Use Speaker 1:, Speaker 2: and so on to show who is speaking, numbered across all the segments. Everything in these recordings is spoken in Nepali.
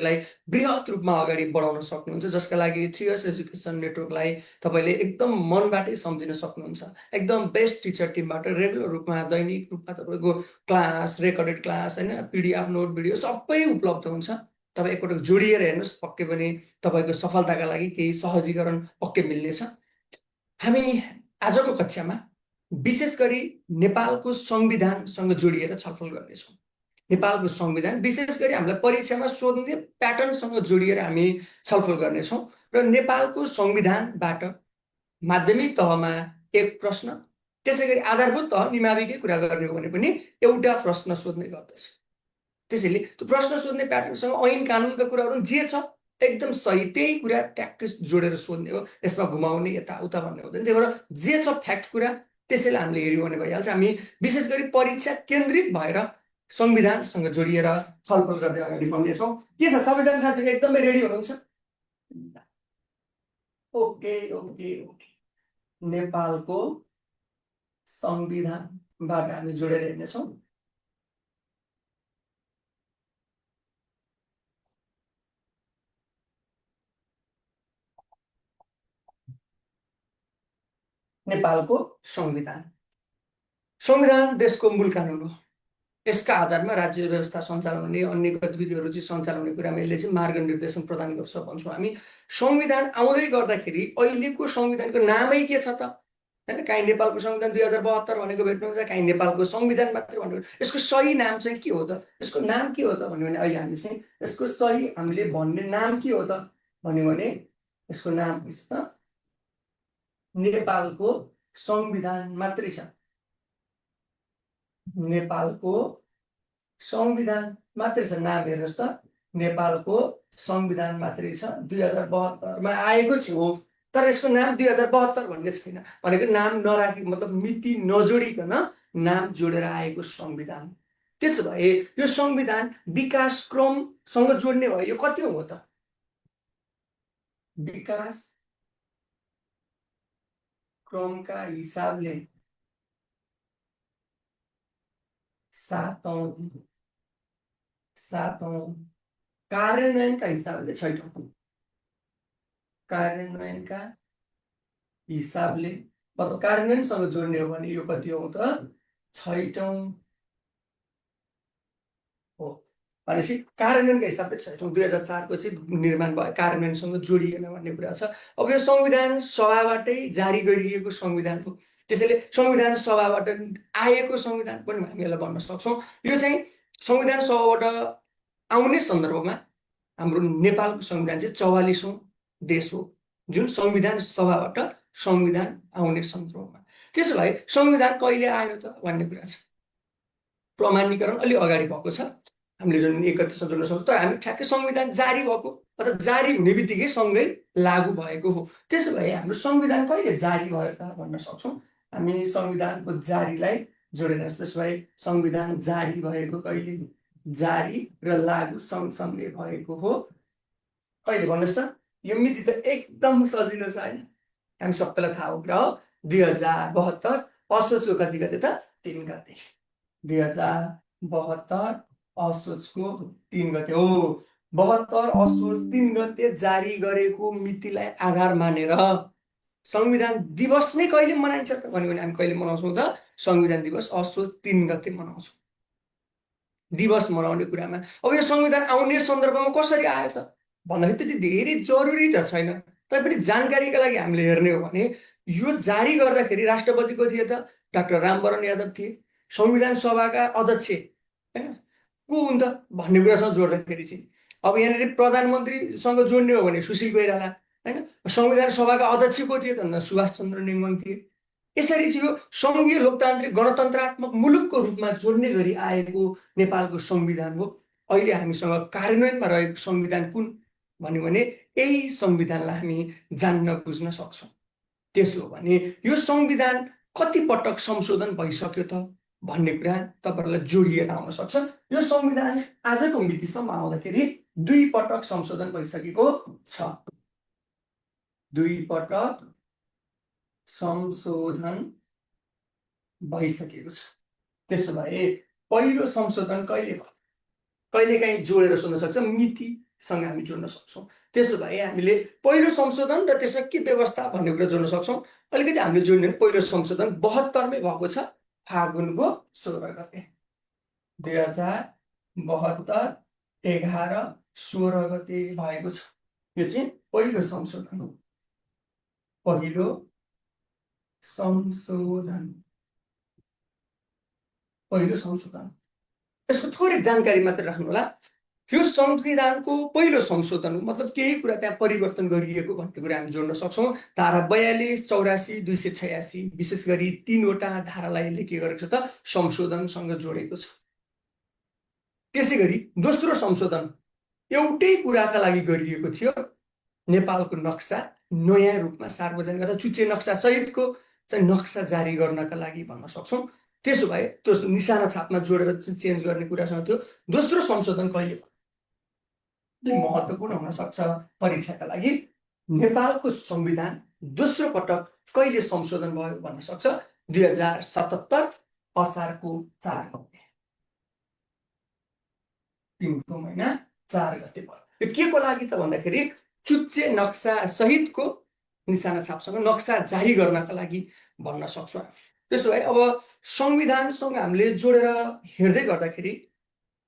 Speaker 1: लाई बृहत रूपमा अगाडि बढाउन सक्नुहुन्छ, जसका लागि 3 इयर्स एजुकेसन नेटवर्कलाई तपाईँले एकदम मनबाटै सम्झिन सक्नुहुन्छ। एकदम बेस्ट टिचर टिमबाट रेगुलर रूपमा दैनिक रूपमा तपाईँको क्लास, रेकर्डेड क्लास होइन, पिडिएफ नोट भिडियो सबै उपलब्ध हुन्छ। तपाईँ एकपटक जोडिएर हेर्नुहोस्, पक्कै पनि तपाईँको सफलताका लागि केही सहजीकरण पक्कै मिल्नेछ। हामी आजको कक्षामा विशेष गरी नेपालको संविधानसँग जोडिएर छलफल गर्नेछौँ। नेपालको संविधान विशेष गरी हामीलाई परीक्षामा सोध्ने प्याटर्नसँग जोडिएर हामी छलफल गर्नेछौँ र नेपालको संविधानबाट माध्यमिक तहमा एक प्रश्न, त्यसै गरी आधारभूत तह निमाविकै कुरा गर्ने हो भने पनि एउटा प्रश्न सोध्ने गर्दछ। त्यसैले त्यो प्रश्न सोध्ने प्याटर्नसँग ऐन कानुनका कुराहरू जे छ एकदम सही त्यही कुरा ट्याक्कै जोडेर सोध्ने हो, यसमा घुमाउने यताउता भन्ने हुँदैन। त्यही भएर जे छ फ्याक्ट कुरा त्यसैले हामीले हेऱ्यौँ भने भइहाल्छ। हामी विशेष गरी परीक्षा केन्द्रित भएर संविधानसँग जोडिएर छलफल गर्दै अगाडि बढ्नेछौँ। के छ सबैजना साथीहरू एकदमै रेडी हुनुहुन्छ? Okay okay okay. नेपालको संविधानबाट हामी जोडेर हेर्नेछौँ। नेपालको संविधान। संविधान देशको मूल कानुन हो। यसका आधारमा राज्य व्यवस्था सञ्चालन हुने, अन्य गतिविधिहरू चाहिँ सञ्चालन हुने कुरामा यसले चाहिँ मार्गनिर्देशन प्रदान गर्छ भन्छौँ हामी। संविधान आउँदै गर्दाखेरि अहिलेको संविधानको नामै के छ त होइन? काहीँ नेपालको संविधान 2072 भनेको भेट्नुहुन्छ, काहीँ नेपालको संविधान मात्रै भनेको। यसको सही नाम चाहिँ के हो त? यसको नाम के हो त भन्यो भने अहिले हामी चाहिँ यसको सही हामीले भन्ने नाम के हो त भन्यो भने यसको नाम के छ त? नेपालको संविधान मात्रै छ। नेपालको संविधान मात्रै छ। नाम हेर्नुहोस् त, नेपालको संविधान मात्रै छ। 2072मा आएको थियो, तर यसको नाम 2072 भन्ने छैन। भनेको नाम नराखी मतलब मिति नजोडिकन नाम जोडेर आएको संविधान। त्यसो भए यो संविधान विकास क्रमसँग जोड्ने भयो, यो कति हो त? विकास क्रमका हिसाबले 7औं, कार्यान्वयनका हिसाबले 6औं। कार्यान्वयनका हिसाबले मतलब कार्यान्वयनसँग जोड्ने हो भने यो कति हो त? 6औं हो। भनेपछि कार्यान्वयनका हिसाबले 6औं, 2004को चाहिँ निर्माण भयो, कार्यान्वयनसँग जोडिएन भन्ने कुरा छ। अब यो संविधान सभाबाटै जारी गरिएको संविधान हो। त्यसैले संविधान सभाबाट आएको संविधान पनि हामी यसलाई भन्न सक्छौँ। यो चाहिँ संविधान सभाबाट आउने सन्दर्भमा हाम्रो नेपालको संविधान चाहिँ 44औं देश हो जुन संविधान सभाबाट संविधान आउने सन्दर्भमा। त्यसो भए संविधान कहिले आयो त भन्ने कुरा छ। प्रमाणीकरण अलि अगाडि भएको छ, हामीले जुन 31 गतेसम्म जोड्न सक्छौँ, तर हामी ठ्याक्कै संविधान जारी भएको अथवा जारी हुने बित्तिकै सँगै लागू भएको हो। त्यसो भए हाम्रो संविधान कहिले जारी भयो त भन्न सक्छौँ। हामी संविधानको जारीलाई जोडेर, त्यसो भए संविधान जारी भएको कहिले, जारी र लागू सँगसँगै भएको हो कहिले भन्नुहोस् त? यो मिति त एकदम सजिलो छ होइन? हामी सबैलाई थाहा हो कुरा हो। 2072 असोजको कति गते त? 3 गते। 2072 असोजको 3 गते हो। 72 असोज 3 गते जारी गरेको मितिलाई आधार मानेर संविधान दिवस नै कहिले मनाइन्छ त भन्यो भने हामी कहिले मनाउँछौँ त? संविधान दिवस असोज 3 गते मनाउँछौँ। दिवस मनाउने कुरामा अब यो संविधान आउने सन्दर्भमा कसरी आयो त भन्दाखेरि त्यति धेरै जरुरी त छैन, तैपनि जानकारीका लागि हामीले हेर्ने हो भने यो जारी गर्दाखेरि राष्ट्रपति को थिए त? डाक्टर रामवरण यादव थिए। संविधान सभाका अध्यक्ष होइन को हुन् त भन्ने कुरासँग जोड्दाखेरि चाहिँ अब यहाँनिर प्रधानमन्त्रीसँग जोड्ने हो भने सुशील कोइराला होइन। संविधान सभाका अध्यक्ष को थिए त? सुभाष चन्द्र नेङ्गङ थिए। यसरी चाहिँ यो सङ्घीय लोकतान्त्रिक गणतन्त्रात्मक मुलुकको रूपमा जोड्ने गरी आएको नेपालको संविधान हो। अहिले हामीसँग कार्यान्वयनमा रहेको संविधान कुन भन्यो भने यही संविधानलाई हामी जान्न बुझ्न सक्छौँ। त्यसो हो भने यो संविधान कति पटक संशोधन भइसक्यो त भन्ने कुरा तपाईँहरूलाई जोडिएर आउन सक्छ। यो संविधान आजको मितिसम्म आउँदाखेरि 2 पटक संशोधन भइसकेको छ। 2 पटक संशोधन भइसकेको छ। त्यसो भए पहिलो संशोधन कहिले भयो? कहिलेकाहीँ जोडेर सोध्न सक्छ मिति सँग हामी जोड्न सक्छौँ। त्यसो भए हामीले पहिलो संशोधन र त्यसमा के व्यवस्था भन्ने कुरा जोड्न सक्छौँ। अलिकति हामीले जोड्ने पहिलो संशोधन 72मै भएको छ, फागुनको 16 गते 2072 11-16 गते भएको छ। यो चाहिँ पहिलो संशोधन हो। पहिलो संशोधन यसको थोरै जानकारी मात्र राख्नुहोला। यो संविधानको पहिलो संशोधन हो, मतलब केही कुरा त्यहाँ परिवर्तन गरिएको भन्ने कुरा हामी जोड्न सक्छौँ। धारा 42, 84, 286 विशेष गरी 3वटा धारालाई यसले के गरेको छ त संशोधनसँग जोडेको छ। त्यसै गरी दोस्रो संशोधन एउटै कुराका लागि गरिएको थियो, नेपालको नक्सा नयाँ रूपमा सार्वजनिक अथवा चुच्चे नक्सा सहितको चाहिँ नक्सा जारी गर्नका लागि भन्न सक्छौँ। त्यसो भए त्यो निशाना छापमा जोडेर चेन्ज गर्ने कुरासँग थियो। दोस्रो संशोधन कहिले महत्त्वपूर्ण हुन सक्छ परीक्षाका लागि, नेपालको संविधान दोस्रो पटक कहिले संशोधन भयो भन्न सक्छ 2077 असारको 4 गते 3 महिना 4 गते भयो। यो के को लागि त भन्दाखेरि चुच्चे नक्सा सहितको निशाना छापसँग नक्सा जारी गर्नका लागि भन्न सक्छौँ। त्यसो भए अब संविधानसँग हामीले जोडेर हेर्दै गर्दाखेरि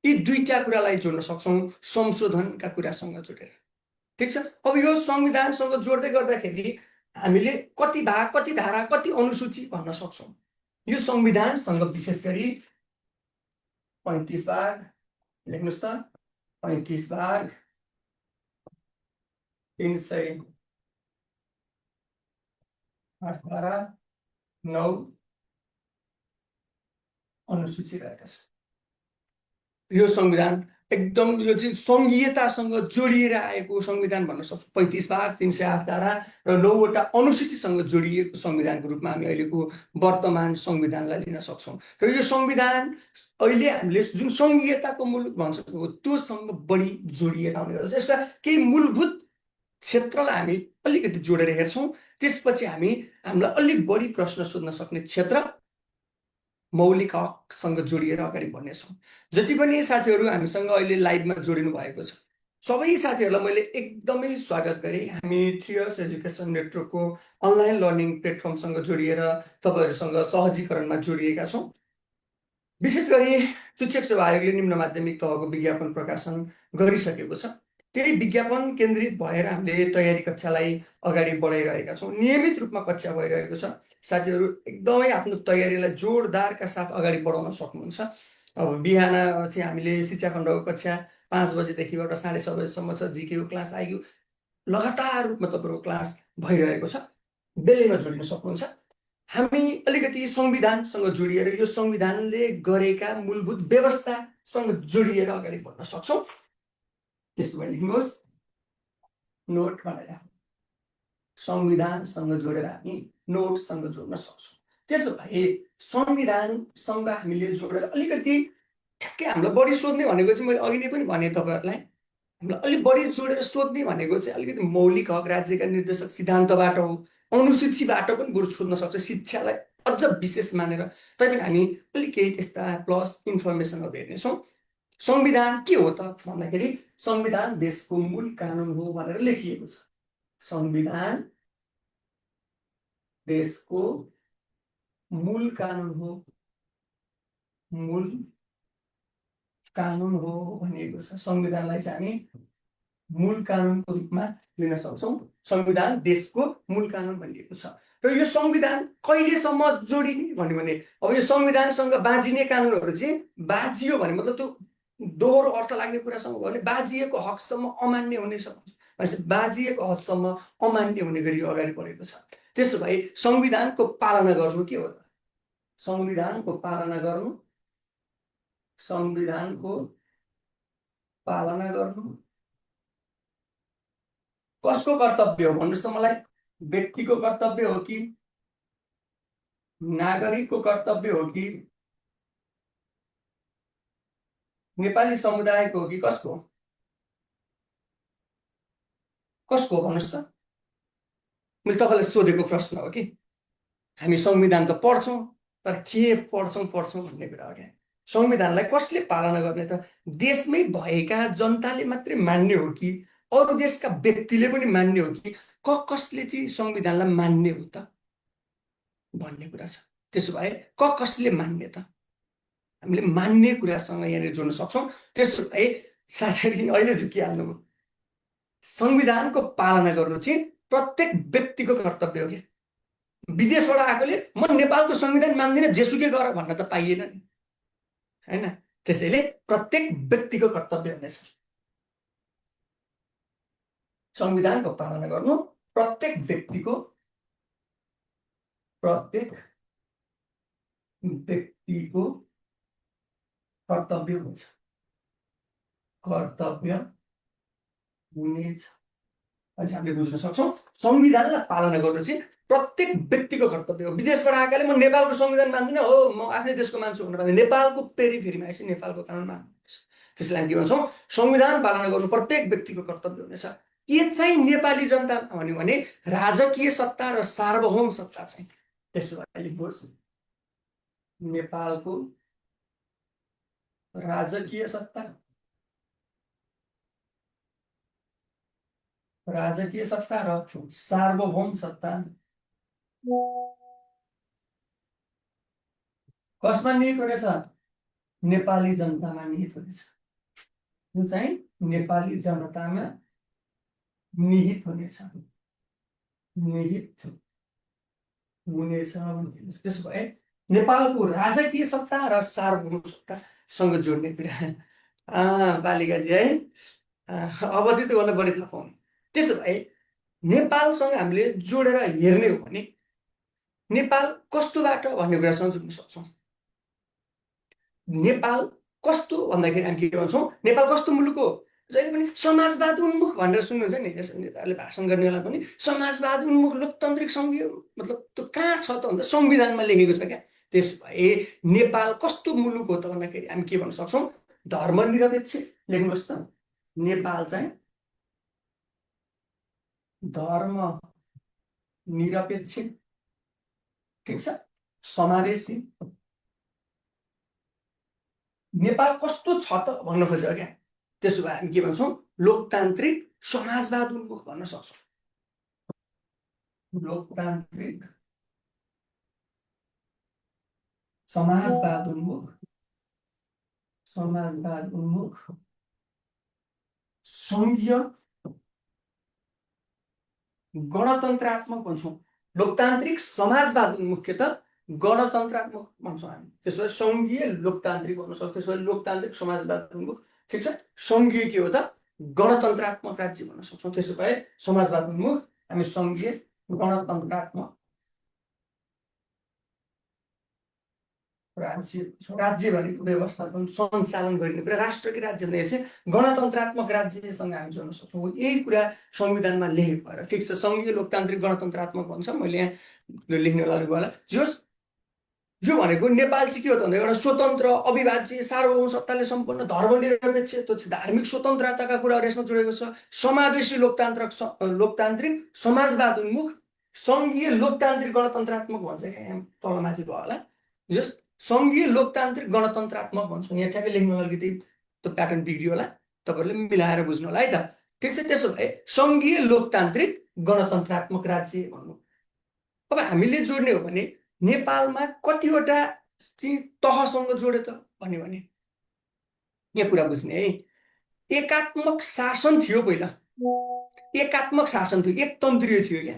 Speaker 1: यी दुईटा कुरालाई जोड्न सक्छौँ संशोधनका कुरासँग जोडेर। ठिक छ। अब यो संविधानसँग जोड्दै गर्दाखेरि हामीले कति भाग, कति धारा, कति अनुसूची भन्न सक्छौँ। यो संविधानसँग विशेष गरी 35 भाग लेख्नुहोस् त, 35 भाग 308 धारा 9 अनुसूची रहेका छन्। यो संविधान एकदम यो चाहिँ सङ्घीयतासँग जोडिएर आएको संविधान भन्न सक्छौँ। 35 भाग 308 धारा र 9वटा अनुसूचीसँग जोडिएको संविधानको रूपमा हामी अहिलेको वर्तमान संविधानलाई लिन सक्छौँ। र यो संविधान अहिले हामीले जुन सङ्घीयताको मुलुक भन्छौँ त्योसँग बढी जोडिएर आउने गर्छ। यसका केही मूलभूत क्षेत्रलाई हामी अलिकति जोडेर हेर्छौँ। त्यसपछि हामीलाई अलिक बढी प्रश्न सोध्न सक्ने क्षेत्र मौलिक हकसँग जोडिएर अगाडि बढ्नेछौँ। जति पनि साथीहरू हामीसँग अहिले लाइभमा जोडिनु भएको छ, सबै साथीहरूलाई मैले एकदमै स्वागत गरेँ। हामी 3 एजुकेसन नेटवर्कको अनलाइन लर्निङ प्लेटफर्मसँग जोडिएर तपाईँहरूसँग सहजीकरणमा जोडिएका छौँ। विशेष गरी शिक्षक सेवा आयोगले निम्न माध्यमिक तहको विज्ञापन प्रकाशन गरिसकेको छ। त्यही विज्ञापन केन्द्रित भएर हामीले तयारी कक्षालाई अगाडि बढाइरहेका छौँ। नियमित रूपमा कक्षा भइरहेको छ। साथीहरू एकदमै आफ्नो तयारीलाई जोरदारका साथ अगाडि बढाउन सक्नुहुन्छ। अब बिहान चाहिँ हामीले शिक्षा खण्डको कक्षा 5 बजेदेखिबाट 6:30 बजेसम्म छ। जिकेको क्लास आइयो, लगातार रूपमा तपाईँहरूको क्लास भइरहेको छ। बेलैमा जोडिन सक्नुहुन्छ। हामी अलिकति संविधानसँग जोडिएर यो संविधानले गरेका मूलभूत व्यवस्थासँग जोडिएर अगाडि बढ्न सक्छौँ। त्यसो भए लेख्नुहोस् नोट भनेर संविधानसँग जोडेर हामी नोटसँग जोड्न सक्छौँ। त्यसो भए संविधानसँग हामीले जोडेर अलिकति ठ्याक्कै हामीलाई बढी सोध्ने भनेको चाहिँ मैले अघि नै पनि भने तपाईँहरूलाई, हामीलाई अलिक बढी जोडेर सोध्ने भनेको चाहिँ अलिकति मौलिक हक, राज्यका निर्देशक सिद्धान्तबाट हो, अनुसूचीबाट पनि बरु सोध्न सक्छ, शिक्षालाई अझ विशेष मानेर। तैपनि हामी अलिक केही त्यस्ता प्लस इन्फर्मेसनहरू हेर्नेछौँ। संविधान के हो त भन्दाखेरि संविधान देशको मूल कानुन हो भनेर लेखिएको छ। संविधान देशको मूल कानुन हो, मूल कानुन हो भनिएको छ। संविधानलाई चाहिँ हामी मूल कानुनको रूपमा लिन सक्छौँ। संविधान देशको मूल कानुन भनिएको छ। र यो संविधान कहिलेसम्म जोडिने भन्यो भने अब यो संविधानसँग बाँझिने कानुनहरू चाहिँ बाँझियो भने मतलब त्यो दोहोरो अर्थ लाग्ने कुरासँग भयो भने बाँझिएको हकसम्म अमान्य हुने सक्छ, बाँझिएको हदसम्म अमान्य हुने गरी अगाडि बढेको छ। त्यसो भए संविधानको पालना गर्नु के हो त? संविधानको पालना गर्नु, संविधानको पालना गर्नु कसको कर्तव्य हो भन्नुहोस् त मलाई? व्यक्तिको कर्तव्य हो कि नागरिकको कर्तव्य हो कि नेपाली समुदायको हो कि कसको? कसको भन्नुहोस् त? मैले तपाईँलाई सोधेको प्रश्न हो कि। हामी संविधान त पढ्छौँ, तर के पढ्छौँ भन्ने कुरा हो क्या। संविधानलाई कसले पालना गर्ने त? देशमै भएका जनताले मात्रै मान्ने हो कि अरू देशका व्यक्तिले पनि मान्ने हो कि कसले चाहिँ संविधानलाई मान्ने हो त भन्ने कुरा छ। त्यसो भए कसले मान्ने त? हामीले मान्ने कुरासँग यहाँनिर जोड्न सक्छौँ। त्यसो भए साथीहरू अहिले झुकिहाल्नु हो। संविधानको पालना गर्नु चाहिँ प्रत्येक व्यक्तिको कर्तव्य हो क्या। विदेशबाट आएकोले म नेपालको संविधान मान्दिनँ जेसुकै गर भन्न त पाइएन नि, होइन? त्यसैले प्रत्येक व्यक्तिको कर्तव्य हुनेछ संविधानको पालना गर्नु। प्रत्येक व्यक्तिको कर्तव्य हुन्छ, कर्तव्य हुनेछ। अनि हामीले बुझ्न सक्छौँ संविधानलाई पालना गर्नु चाहिँ प्रत्येक व्यक्तिको कर्तव्य हो। विदेशबाट आएकाले म नेपालको संविधान मान्दिनँ हो, म आफ्नै देशको मान्छु भनेर भन्दा नेपालको पेरिफेरीमा आएपछि नेपालको कानुन मान्नुपर्छ। त्यसलाई हामी के भन्छौँ? संविधान पालना गर्नु प्रत्येक व्यक्तिको कर्तव्य हुनेछ। के चाहिँ नेपाली जनता भन्यो भने राजकीय सत्ता र सार्वभौम सत्ता चाहिँ। त्यसो भए लेख्नुहोस् नेपालको राजकीय सत्ता, राजकीय सत्ता र सार्वभौम सत्ता कसमा निहित हुनेछ? नेपाली जनतामा निहित हुनेछ। यो चाहिँ नेपाली जनतामा निहित हुनेछ, निहित हुनेछ। त्यसो भए नेपालको राजकीय सत्ता र सार्वभौम सत्तासँग जोड्ने कुरा बालिकाजी है, अब चाहिँ त्योभन्दा बढी थाहा पाउने। त्यसो भए नेपालसँग हामीले जोडेर हेर्ने हो भने नेपाल कस्तोबाट भन्ने कुरासँग जोड्न सक्छौँ। नेपाल कस्तो भन्दाखेरि हामी के भन्छौँ? नेपाल कस्तो मुलुक हो? जहिले पनि समाजवाद उन्मुख भनेर सुन्नुहुन्छ नि, नेताहरूले भाषण गर्नेलाई पनि समाजवाद उन्मुख लोकतान्त्रिक सङ्घीय, मतलब त्यो कहाँ छ त भन्दा संविधानमा लेखेको छ क्या। त्यसो भए नेपाल कस्तो मुलुक हो त भन्दाखेरि हामी के भन्न सक्छौँ? धर्मनिरपेक्ष। लेख्नुहोस् त, नेपाल चाहिँ धर्मनिरपेक्ष, ठिक छ, समावेशी। नेपाल कस्तो छ त भन्न खोजेको क्या। त्यसो भए हामी के भन्छौँ? लोकतान्त्रिक समाजवाद उन्मुख भन्न सक्छौँ। लोकतान्त्रिक समाजवाद उन्मुख, समाजवाद उन्मुख, सङ्घीय गणतन्त्रात्मक भन्छौँ। लोकतान्त्रिक समाजवाद उन्मुख के त गणतन्त्रात्मक भन्छौँ हामी। त्यसो भए सङ्घीय लोकतान्त्रिक भन्न सक्छौँ। त्यसो भए लोकतान्त्रिक समाजवाद उन्मुख, ठिक छ। सङ्घीय के हो त? गणतन्त्रात्मक राज्य भन्न सक्छौँ। त्यसो भए समाजवाद उन्मुख हामी सङ्घीय गणतन्त्रात्मक राज्य, राज्य भनेको व्यवस्थापन सञ्चालन गर्ने कुरा, राष्ट्रकै राज्य चाहिँ गणतन्त्रात्मक राज्यसँग हामी जोड्न सक्छौँ। यही कुरा संविधानमा लेखेको भएर, ठिक छ। सङ्घीय लोकतान्त्रिक गणतन्त्रात्मक भन्छ, मैले यहाँ लेख्ने होला जोस्। यो भनेको नेपाल चाहिँ के हो त भन्दा एउटा स्वतन्त्र अविभाज्य सार्वभौम सत्ताले सम्पन्न धर्मनिरपेक्ष, त्यो धार्मिक स्वतन्त्रताका कुराहरू यसमा जोडेको छ। समावेशी लोकतान्त्रिक समाजवाद उन्मुख सङ्घीय लोकतान्त्रिक गणतन्त्रात्मक भन्छ क्या, यहाँ तलमाथि भयो होला। जस सङ्घीय लोकतान्त्रिक गणतन्त्रात्मक भन्छौँ, यहाँ ठ्याक्कै लेख्नु अलिकति त्यो प्याटर्न बिग्रियो होला, तपाईँहरूले मिलाएर बुझ्नु होला है त, ठिक छ। त्यसो भए सङ्घीय लोकतान्त्रिक गणतन्त्रात्मक राज्य भन्नु। अब हामीले जोड्ने हो भने नेपालमा कतिवटा चिज तहसँग जोड्यो त भन्यो भने यहाँ कुरा बुझ्ने है। एकात्मक शासन थियो पहिला, एकात्मक शासन थियो, एक तन्त्रीय थियो क्या,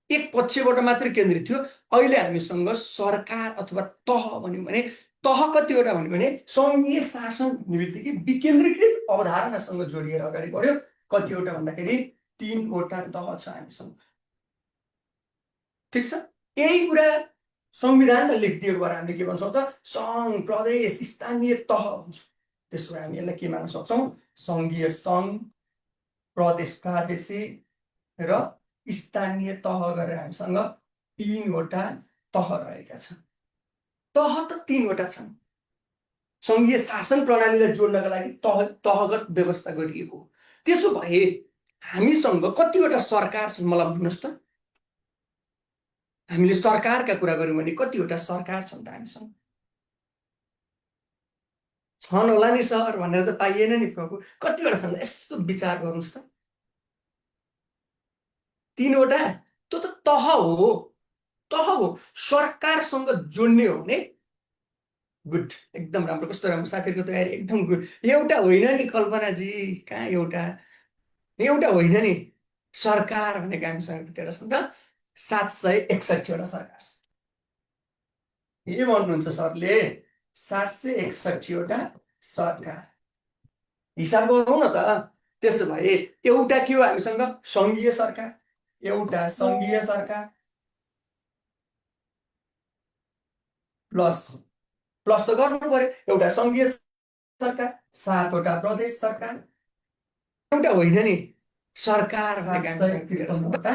Speaker 1: एक पक्षबाट मात्रै केन्द्रित थियो। अहिले हामीसँग सरकार अथवा तह भन्यो भने तह कतिवटा भन्यो भने सङ्घीय शासन बित्तिकै विकेन्द्रीकृत अवधारणासँग जोडिएर अगाडि बढ्यो। कतिवटा भन्दाखेरि 3वटा तह छ हामीसँग, ठिक छ। यही कुरा संविधानमा लेखिदिएको भएर हामीले के भन्छौँ त? सङ्घ, प्रदेश, स्थानीय तह भन्छौँ। त्यसो भए हामी यसलाई के मान्न सक्छौँ? सङ्घीय सङ्घ, प्रदेश प्रादेशिक र स्थानीय तह गरेर हामीसँग 3वटा तह रहेका छन्। तह त 3वटा छन्। सङ्घीय शासन प्रणालीलाई जोड्नका लागि तहगत व्यवस्था गरिएको हो। त्यसो भए हामीसँग कतिवटा सरकार छन् मलाई भन्नुहोस् त? हामीले सरकारका कुरा गऱ्यौँ भने कतिवटा सरकार छन् त हामीसँग? छन् होला नि सर भनेर त पाइएन नि प्रभु। कतिवटा छन् यस्तो विचार गर्नुहोस् त। 3वटा त्यो त तह हो, तह हो। सरकारसँग जोड्ने हो भने गुड, एकदम राम्रो। कस्तो राम्रो साथीहरूको तयारी, एकदम गुड। एउटा होइन नि कल्पनाजी, कहाँ एउटा, एउटा होइन नि। सरकार भनेको हामीसँग कतिवटा छ त? 761वटा सरकार छ। के भन्नुहुन्छ सरले? 761वटा सरकार। हिसाब गरौँ न त। त्यसो भए एउटा के हो हामीसँग? सङ्घीय सरकार। एउटा सङ्घीय सरकार प्लस प्लस त गर्नु पर्यो। एउटा सङ्घीय सरकार, 7वटा प्रदेश सरकार। एउटा होइन नि सरकार भनेको हामीसँग कतिवटा छ त?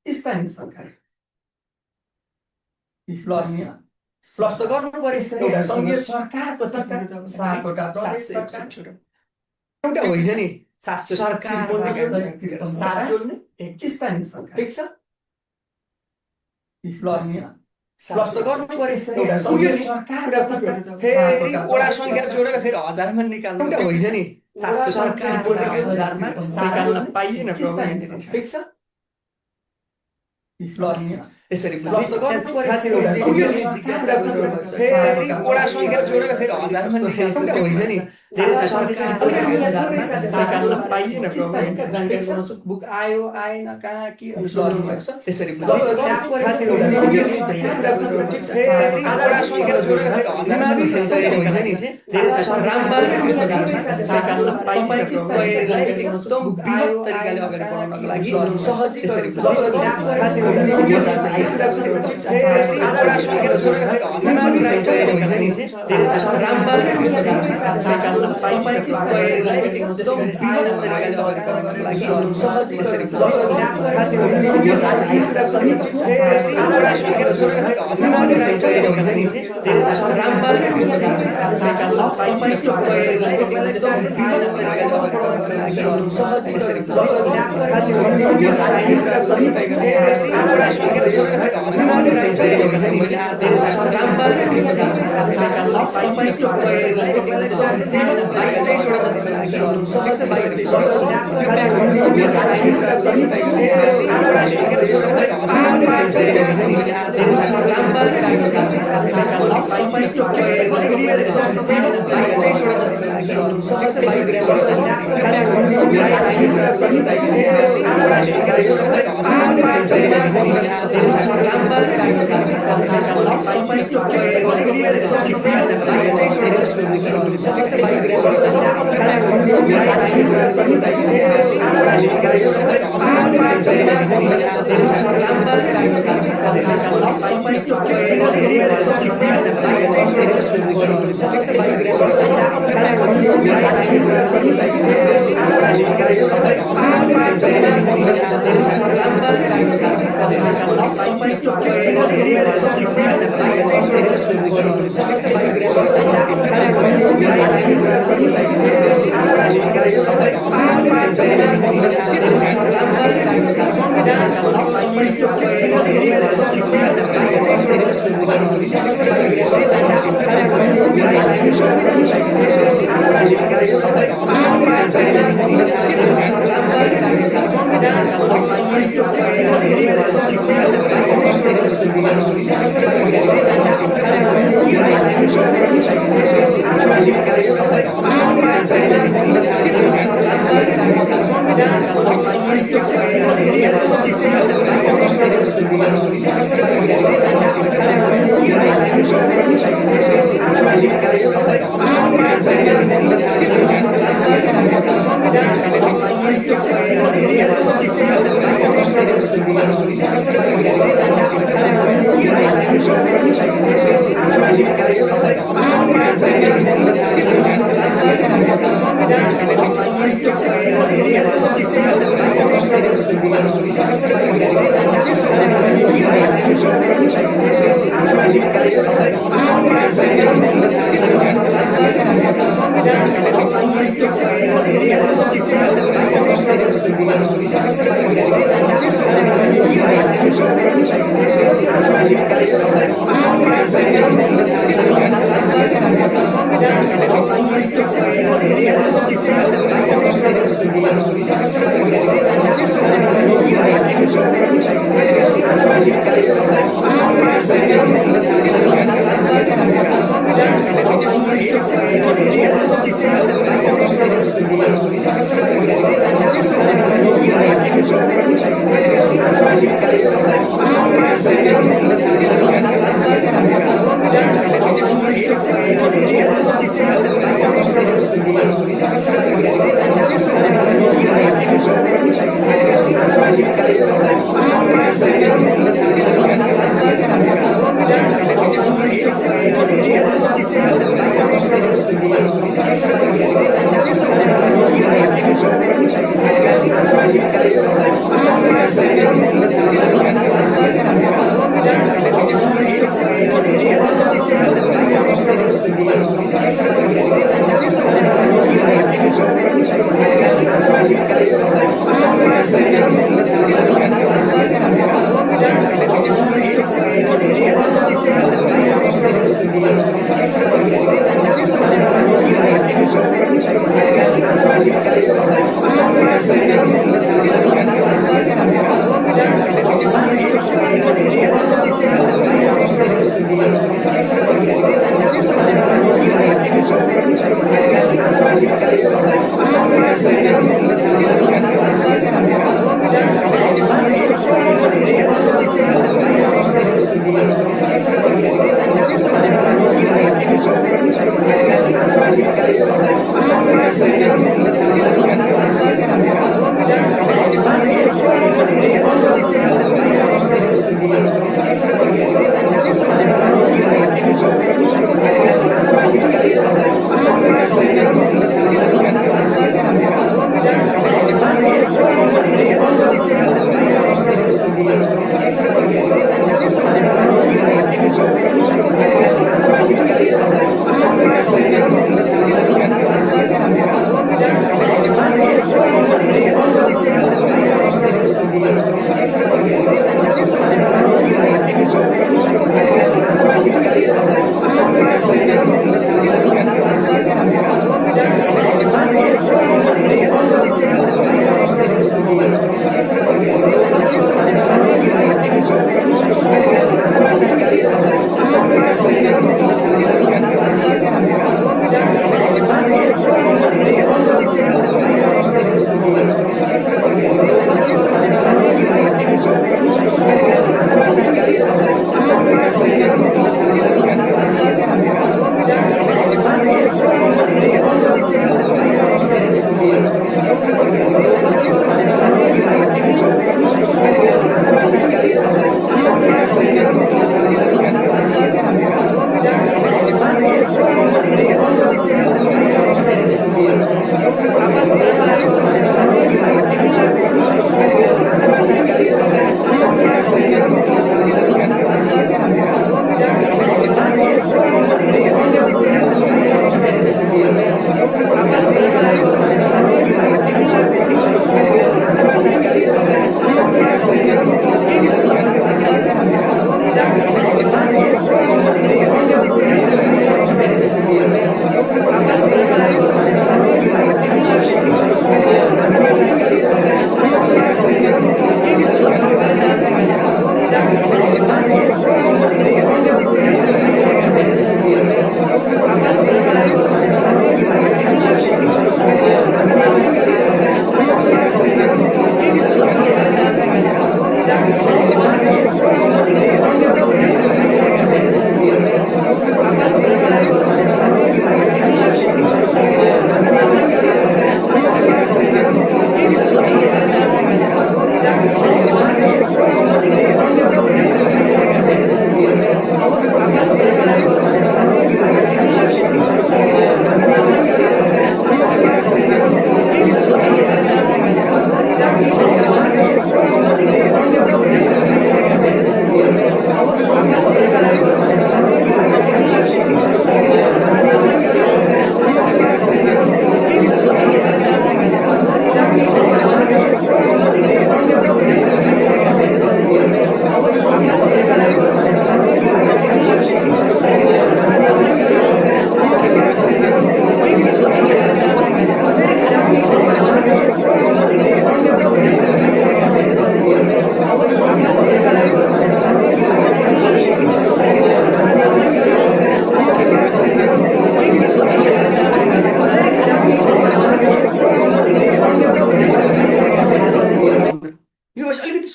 Speaker 1: स्थानीय सरकार प्लस त गर्नु पर्यो। एउटा सङ्घीय सरकारको 7वटा प्रदेश सरकार। एउटा होइन नि सरकार स्थानीय सरकार। ठिक छ, प्लस त गर्नु पर्यो। एउटा सङ्घीय सरकार फेरि वडा सङ्ख्या जोडेर फेरि हजारमा निकाल्नु। एउटा होइन नि सरकार हजारमा निकाल्न पाइएन। ठिक छ, यसरी प्लस त गर्नु पर्यो। फेरि वडा सङ्ख्या जोडेर फेरि हजारमा निकाल्नु। एउटा होइन नि सरकार निकाल्न पाइएन। जानकारी गराउँछु, बुक आयो आएन, कहाँ के अनुसन्धान भएको छ, त्यसरी प्लस त गर्नु पर्यो। फेरि वडा सङ्ख्या जोडेर फेरि हजारमा निकाल्नु। निकाल्न पाइएन। एकदम बृहत तरिकाले अगाडि बढाउनको लागि सहज यसरी प्लस त गर्नु।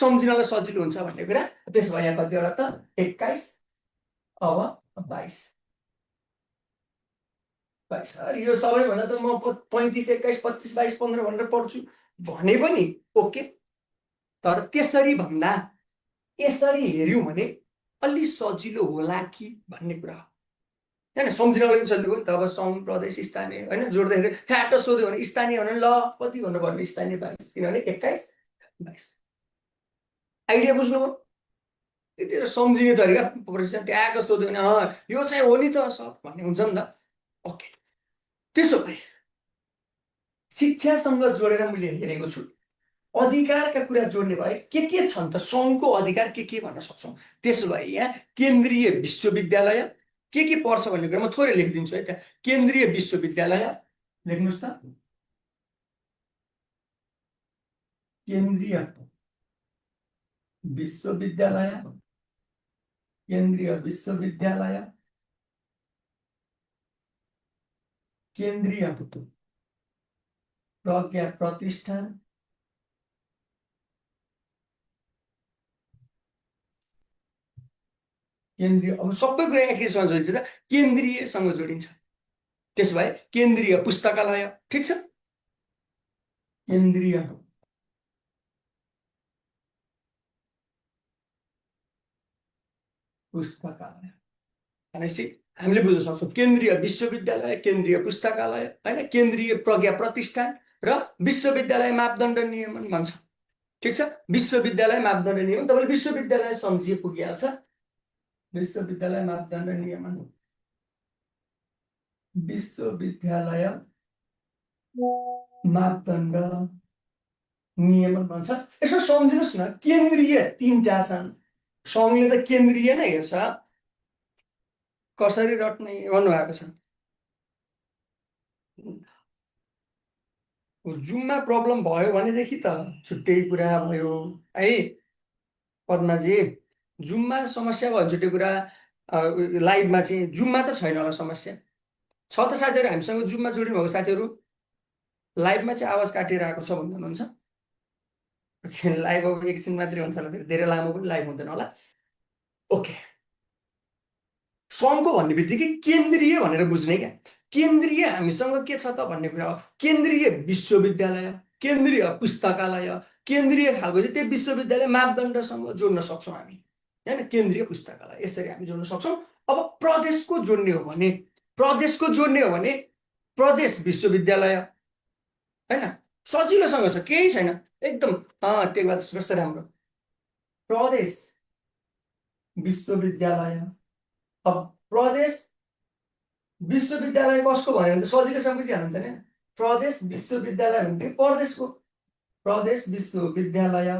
Speaker 1: सम्झिनलाई सजिलो हुन्छ भन्ने कुरा। त्यसो भए यहाँ कतिवटा त 21 अब 22 22 यो सबैभन्दा त म 35 21 25 22 15 भनेर पढ्छु भने पनि ओके, तर त्यसरी भन्दा यसरी हेऱ्यौँ भने अलि सजिलो होला कि भन्ने कुरा हो होइन। सम्झिनलाई पनि सजिलो भयो नि त। अब सङ्घ प्रदेश स्थानीय होइन जोड्दाखेरि फ्याट सोध्यो भने स्थानीय भने ल कति भन्नुपर्ने स्थानीय 22 किनभने 21 22 आइडिया बुझ्नुभयो। त्यति सम्झिने तरिका ट्याग सोध्यो भने यो चाहिँ हो नि त सर भन्ने हुन्छ नि त। ओके, त्यसो भए शिक्षासँग जोडेर मैले हेरेको छु अधिकारका कुरा जोड्ने भए के छन् त सङ्घको अधिकार के भन्न सक्छौँ। त्यसो भए यहाँ केन्द्रीय विश्वविद्यालय के पर्छ भन्ने कुरा म थोरै लेखिदिन्छु है। त्यहाँ केन्द्रीय विश्वविद्यालय लेख्नुहोस् त, केन्द्रीय विश्वविद्यालय, केन्द्रीय विश्वविद्यालय, केन्द्रीय प्रज्ञा प्रतिष्ठान, केन्द्रीय अब सबै कुरा यहाँ केसँग जोडिन्छ त केन्द्रीयसँग जोडिन्छ। त्यसो भए केन्द्रीय पुस्तकालय ठिक छ, केन्द्रीय पुस्तकालय भनेपछि हामीले बुझ्न सक्छौँ केन्द्रीय विश्वविद्यालय, केन्द्रीय पुस्तकालय होइन, केन्द्रीय प्रज्ञा प्रतिष्ठान र विश्वविद्यालय मापदण्ड नियमन भन्छ। ठिक छ, विश्वविद्यालय मापदण्ड नियमन तपाईँले विश्वविद्यालय सम्झिए पुगिहाल्छ। विश्वविद्यालय मापदण्ड नियमन, विश्वविद्यालय मापदण्ड नियमन भन्छ। यसो सम्झिनुहोस् न केन्द्रीय तीनटा छन्, सङ्घले त केन्द्रीय नै हेर्छ कसरी रट्ने भन्नुभएको छ। जुममा प्रब्लम भयो भनेदेखि त छुट्टै कुरा भयो है पद्माजी। जुममा समस्या भयो छुट्टै कुरा, लाइभमा चाहिँ जुममा त छैन होला समस्या। छ त साथीहरू हामीसँग जुममा जोडिनु भएको साथीहरू, लाइभमा चाहिँ आवाज काटिएर आएको छ भन्नुहुन्छ। लाइभ अब एकछिन मात्रै हुन्छ होला, फेरि धेरै लामो पनि लाइभ हुँदैन होला। ओके, सङ्घको भन्ने बित्तिकै केन्द्रीय भनेर बुझ्ने क्या। केन्द्रीय हामीसँग के छ त भन्ने कुरा हो। केन्द्रीय विश्वविद्यालय, केन्द्रीय पुस्तकालय, केन्द्रीय खालको चाहिँ त्यो विश्वविद्यालय मापदण्डसँग जोड्न सक्छौँ हामी होइन, केन्द्रीय पुस्तकालय यसरी हामी जोड्न सक्छौँ। अब प्रदेशको जोड्ने हो भने, प्रदेशको जोड्ने हो भने प्रदेश विश्वविद्यालय होइन, सजिलोसँग छ केही छैन एकदम। त्यो बात कस्तो राम्रो, प्रदेश विश्वविद्यालय। अब प्रदेश विश्वविद्यालय कसको भन्यो भने सजिलोसँग बुझिहाल्नुहुन्छ नि, प्रदेश विश्वविद्यालय भन्ने प्रदेशको, प्रदेश विश्वविद्यालय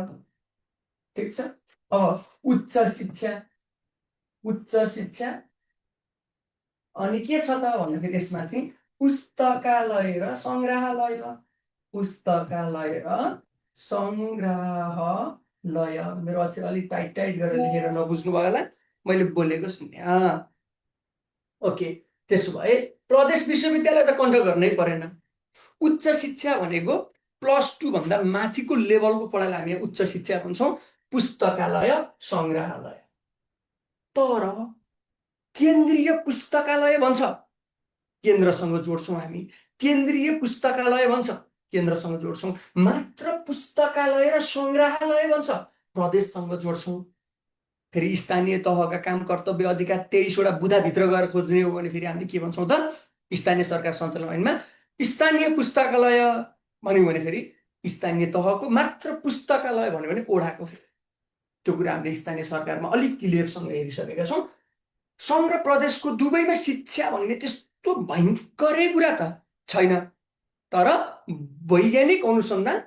Speaker 1: ठिक छ। अब उच्च शिक्षा, उच्च शिक्षा अनि के छ त भन्दाखेरि यसमा चाहिँ पुस्तकालय र सङ्ग्रहालय, पुस्तकालय र सङ्ग्रहालय। मेरो अझै अलिक टाइट टाइट गरेर लेखेर नबुझ्नु भयो होला, मैले बोलेको सुन्ने। ओके, त्यसो भए प्रदेश विश्वविद्यालय त कन्ट्रोल गर्नै परेन। उच्च शिक्षा भनेको +2 भन्दा माथिको लेभलको पढाइलाई हामी उच्च शिक्षा भन्छौँ, पुस्तकालय सङ्ग्रहालय। तर केन्द्रीय पुस्तकालय भन्छ केन्द्रसँग जोड्छौँ हामी, केन्द्रीय पुस्तकालय भन्छ केन्द्रसँग जोड्छौँ, मात्र पुस्तकालय र सङ्ग्रहालय भन्छ प्रदेशसँग जोड्छौँ। फेरि स्थानीय तहका काम कर्तव्य अधिकार 23वटा बुदाभित्र गएर खोज्ने हो भने फेरि हामीले के भन्छौँ त स्थानीय सरकार सञ्चालन ऐनमा स्थानीय पुस्तकालय भन्यो भने फेरि स्थानीय तहको मात्र पुस्तकालय भन्यो भने ओडाको फेरि त्यो कुरा हामीले स्थानीय सरकारमा अलिक क्लियरसँग हेरिसकेका छौँ। सङ्घ र प्रदेशको दुवैमा शिक्षा भन्ने त्यस्तो भयङ्करै कुरा त छैन, तर वैज्ञानिक अनुसन्धान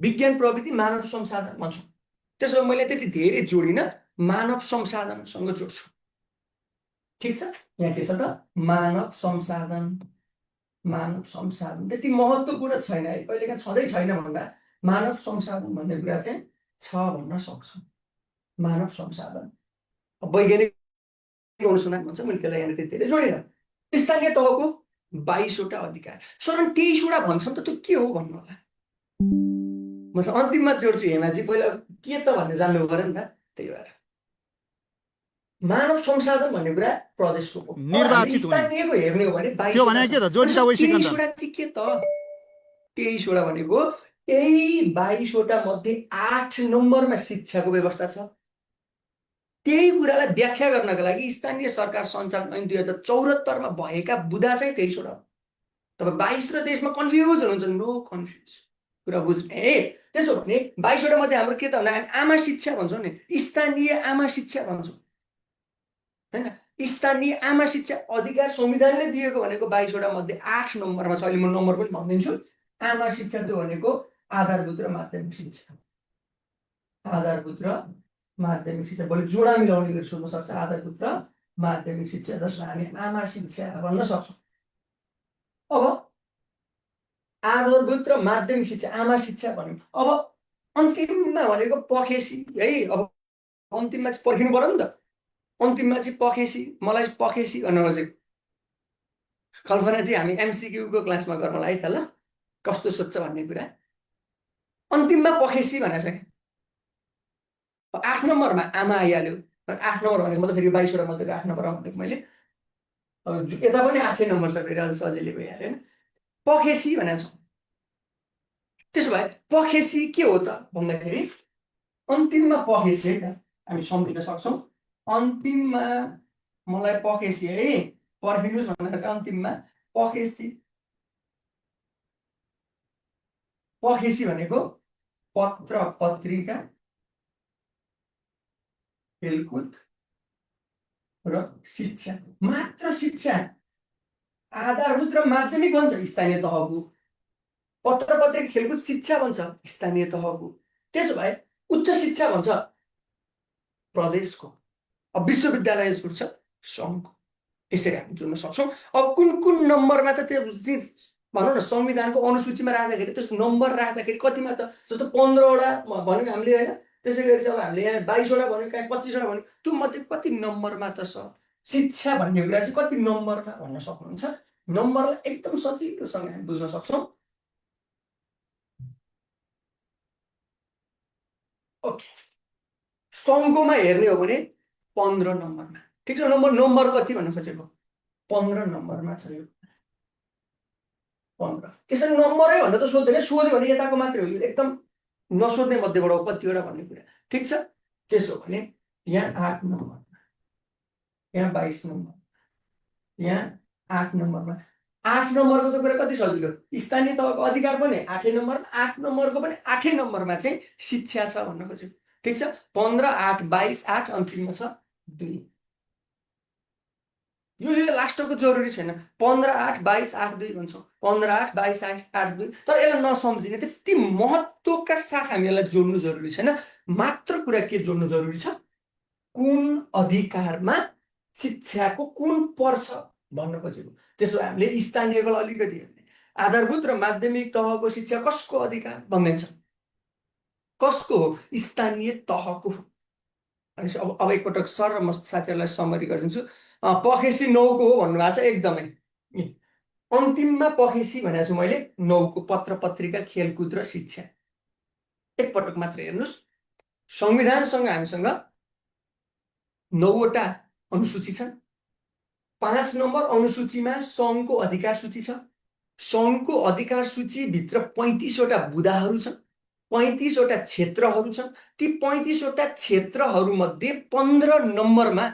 Speaker 1: विज्ञान प्रविधि मानव संसाधन भन्छौँ। त्यसो भए मैले त्यति धेरै जोडिनँ, मानव संसाधनसँग जोड्छु। ठिक छ, यहाँ के छ त मानव संसाधन, मानव संसाधन त्यति महत्त्वपूर्ण छैन है, कहिलेकाहीँ छँदै छैन भन्दा मानव संसाधन भन्ने कुरा चाहिँ छ भन्न सक्छौँ। मानव संसाधन वैज्ञानिक अनुसन्धान भन्छ, मैले त्यसलाई यहाँ त्यति धेरै जोडिनँ। स्थानीय तहको 22वटा अधिकार, सर 23वटा भन्छन् त त्यो के हो भन्नु होला। म अन्तिममा जोड्छु हेमाजी, पहिला के त भन्ने जान्नु पर्यो नि त। त्यही भएर मानव संसाधन भन्ने कुरा प्रदेशको हो। अब हामीले
Speaker 2: निर्वाचित हुने
Speaker 1: स्थानीयको हेर्ने हो भने
Speaker 2: त्यो
Speaker 1: 22वटा
Speaker 2: भने के
Speaker 1: छ।
Speaker 2: त जोजिता वै सिकन्दर
Speaker 1: 23वटा चाहिँ के त, 23वटा भनेको यही 22वटा मध्ये 8 नम्बरमा शिक्षाको व्यवस्था छ। त्यही कुरालाई व्याख्या गर्नका लागि स्थानीय सरकार सञ्चालन ऐन 2074 मा भएका बुदा चाहिँ 23वटा हो। तपाईँ 22 र 23 मा कन्फ्युज हुनुहुन्छ, नो कन्फ्युज, कुरा बुझ्ने है। त्यसो भने 22वटा मध्ये हाम्रो के त भन्दा हामी आमा शिक्षा भन्छौँ नि, स्थानीय आमा शिक्षा भन्छौँ होइन। स्थानीय आमा शिक्षा अधिकार संविधानले दिएको भनेको 22वटा मध्ये 8 नम्बरमा छ। अहिले म नम्बर पनि भनिदिन्छु। आमा शिक्षा त्यो भनेको आधारभूत र माध्यमिक शिक्षा, आधारभूत र माध्यमिक शिक्षा। भोलि जोडा मिलाउने गरी सोध्न सक्छ, आधारभूत र माध्यमिक शिक्षा, जसलाई हामी आमा शिक्षा भन्न सक्छौँ। अब आधारभूत र माध्यमिक शिक्षा, आमा शिक्षा भन्यो। अब अन्तिममा भनेको पखेसी है। अब अन्तिममा चाहिँ पर्खिनु पर्यो नि त। अन्तिममा चाहिँ पखेसी, मलाई पखेसी भन्नु खोजेको। कल्पना चाहिँ हामी एमसिक्यूको क्लासमा गरौँला है त, ल कस्तो सोध्छ भन्ने कुरा। अन्तिममा पखेसी भनेको छ क्या। 8 नम्बरमा आमा आइहाल्यो। 8 नम्बर भनेको मतलब फेरि 22वटा मध्येको 8 नम्बर भनेको मैले, अब यता पनि 8 नम्बर छ फेरि, अझ सजिलै भइहाल्यो होइन। पखेसी भनेको छ। त्यसो भए पखेसी के हो त भन्दाखेरि अन्तिममा पखेसी है त, हामी सम्झिन सक्छौँ। अन्तिममा मलाई पखेसी है, पर्खिनुहोस् भन्दाखेरि अन्तिममा पखेसी, पखेसी भनेको पत्र पत्रिका, खेलकुद र शिक्षा, मात्र शिक्षा। आधारभूत र माध्यमिक भन्छ स्थानीय तहको, पत्र पत्रिका खेलकुद शिक्षा भन्छ स्थानीय तहको। त्यसो भए उच्च शिक्षा भन्छ प्रदेशको। अब विश्वविद्यालय जुट्छ सङ्घको। यसरी हामी जोड्न सक्छौँ। अब कुन कुन नम्बरमा त त्यो भनौँ न संविधानको अनुसूचीमा राख्दाखेरि त्यस नम्बर राख्दाखेरि कतिमा त, जस्तो 15वटा भन्यो हामीले होइन, त्यसै गरी चाहिँ अब हामीले यहाँ 22वटा भन्यो, कहीँ 25वटा भन्यो, त्यो मध्ये कति नम्बरमा त छ शिक्षा भन्ने कुरा चाहिँ कति नम्बरमा भन्न सक्नुहुन्छ। नम्बरलाई एकदम सजिलोसँग हामी बुझ्न सक्छौँ। ओके, सङ्घकोमा हेर्ने हो भने 15 नम्बरमा, ठिक छ। नम्बर कति भन्नु खोजेको, 15 नम्बरमा छ यो 15। त्यसरी नम्बरै भनेर त सोध्दैन, सोध्यो भने यताको मात्रै हो, यो एकदम नसोध्ने मध्येबाट हो कतिवटा भन्ने कुरा, ठिक छ। त्यसो भने यहाँ 8 नम्बर, यहाँ 22 नम्बर, यहाँ 8 नम्बरमा। 8 नम्बरको त कुरा कति सजिलो, स्थानीय तहको अधिकार पनि 8 नम्बरमा, 8 नम्बरको पनि 8 नम्बरमा चाहिँ शिक्षा छ भन्न खोजेको, ठिक छ। 15, 8, 22, 8 अन्तिममा छ 2। यो लास्टको जरुरी छैन। 15, 8, 22, 8, 2 भन्छौँ, 15, 8, 22, 8, 2। तर यसलाई नसम्झिने, त्यति महत्त्वका साथ हामी यसलाई जोड्नु जरुरी छैन। मात्र कुरा के जोड्नु जरुरी छ, कुन अधिकारमा शिक्षाको कुन पर्छ भन्न खोजेको। त्यसो हामीले स्थानीयको अलिकति हेर्ने, आधारभूत र माध्यमिक तहको शिक्षा कसको अधिकार भनिदिन्छ, कसको हो, स्थानीय तहको। अब एकपटक सर र म साथीहरूलाई समरी गरिदिन्छु। पखेसी 9को हो भन्नुभएको छ एकदमै। अन्तिममा पखेसी भनेको छु मैले 9को, पत्र पत्रिका खेलकुद र शिक्षा। एकपटक मात्र हेर्नुहोस्, संविधानसँग हामीसँग 9वटा अनुसूची छन्। 5 नम्बर अनुसूचीमा सङ्घको अधिकार सूची छ। सङ्घको अधिकार सूचीभित्र 35वटा बुदाहरू छन्, 35वटा क्षेत्रहरू छन्। ती 35वटा क्षेत्रहरूमध्ये 15 नम्बरमा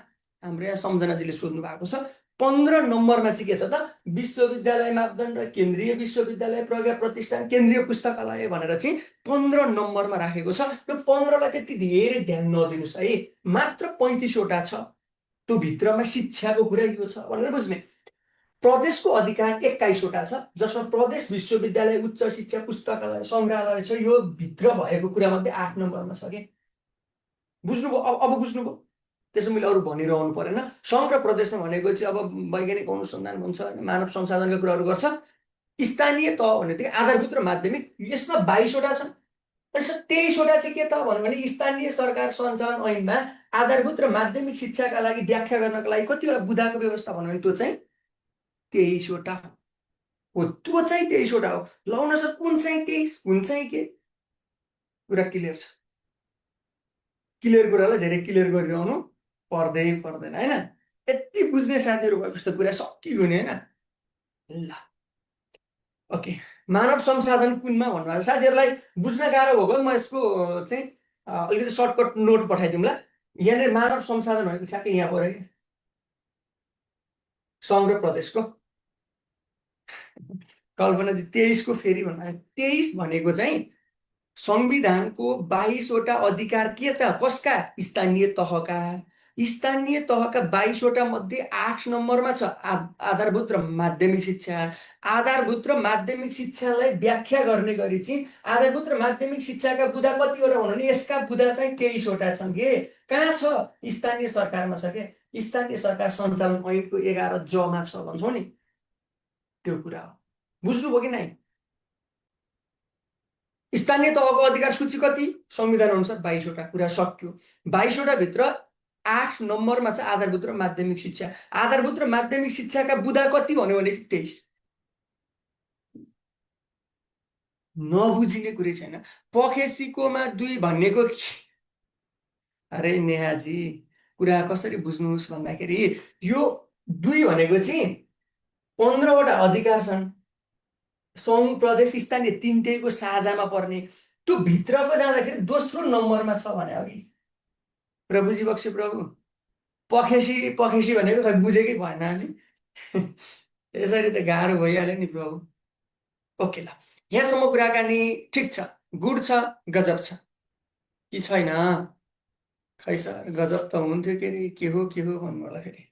Speaker 1: हाम्रो यहाँ सम्झनाजीले सोध्नु भएको छ। 15 नम्बरमा चाहिँ के छ त, विश्वविद्यालय मापदण्ड, केन्द्रीय विश्वविद्यालय प्रज्ञा प्रतिष्ठान, केन्द्रीय पुस्तकालय भनेर चाहिँ 15 नम्बरमा राखेको छ। यो 15लाई त्यति धेरै ध्यान नदिनुहोस् है, मात्र 35वटा छ। त्यो भित्रमा शिक्षाको कुरा यो छ भनेर बुझ्ने। प्रदेशको अधिकार 21वटा छ, जसमा प्रदेश विश्वविद्यालय, उच्च शिक्षा, पुस्तकालय, सङ्ग्रहालय छ। यो भित्र भएको कुरा मध्ये 8 नम्बरमा छ कि बुझ्नुभयो। अब बुझ्नुभयो। त्यसो मैले अरू भनिरहनु परेन। सङ्घ र प्रदेशमा भनेको चाहिँ अब वैज्ञानिक अनुसन्धान भन्छ, मानव संसाधनका कुराहरू गर्छ। स्थानीय तह भनेदेखि आधारभूत र माध्यमिक, यसमा 22वटा छन्। 23वटा चाहिँ के त भन्यो भने स्थानीय सरकार सञ्चालन ऐनमा आधारभूत र माध्यमिक शिक्षाका लागि व्याख्या गर्नको लागि कतिवटा बुदाको व्यवस्था भन्यो भने त्यो चाहिँ 23वटा हो। त्यो चाहिँ 23वटा हो। ल सर कुन चाहिँ 23, कुन चाहिँ के, कुरा क्लियर छ। क्लियर कुरालाई धेरै क्लियर गरिरहनु पर्दैन होइन। यति बुझ्ने साथीहरू भएपछि त कुरा सकियो नि होइन। ल ओके, मानव संसाधन कुनमा भन्नुभएको साथीहरूलाई बुझ्न गाह्रो भयो म यसको चाहिँ अलिकति सर्टकट नोट पठाइदिउँला। यहाँनिर मानव संसाधन भनेको ठ्याक्कै यहाँ पऱ्यो कि सङ्घ र प्रदेशको कल्पनाजी 23 को फेरि भन्नु 23 भनेको चाहिँ संविधानको 22वटा अधिकार के त कसका स्थानीय तहका। स्थानीय तहका 22वटा मध्ये 8 नम्बरमा छ आधारभूत र माध्यमिक शिक्षा। आधारभूत र माध्यमिक शिक्षालाई व्याख्या गर्ने गरी चाहिँ आधारभूत र माध्यमिक शिक्षाका बुँदा कतिवटा हुनु भने यसका बुँदा चाहिँ 23वटा छन् के। कहाँ छ स्थानीय सरकारमा छ के। स्थानीय सरकार सञ्चालन ऐनको 11 जमा छ भन्छौँ नि त्यो कुरा हो। बुझ्नुभयो कि नै। स्थानीय तहको अधिकार सूची कति संविधान अनुसार 22वटा कुरा सक्यो। 22वटा भित्र 8 नम्बरमा छ आधारभूत र माध्यमिक शिक्षा। आधारभूत र माध्यमिक शिक्षाका बुँदा कति भन्यो भने 23। नबुझिने कुरै छैन। पखेसीकोमा 2 भनेको अरे नेहाजी कुरा कसरी बुझ्नुहोस् भन्दाखेरि यो 2 भनेको चाहिँ 15वटा अधिकार छन् सङ्घ प्रदेश स्थानीय तिनटैको साझामा पर्ने। त्यो भित्रको जाँदाखेरि दोस्रो नम्बरमा छ भने अघि प्रभुजी बक्सी प्रभु पखेसी भनेको खै बुझेकै भएन नि यसरी त गाह्रो भइहाल्यो नि प्रभु। ओके ल यहाँसम्म कुराकानी ठिक छ, गुड छ, गजब छ कि छैन। खै सर गजब त हुन्थ्यो के अरे के हो भन्नु होला फेरि।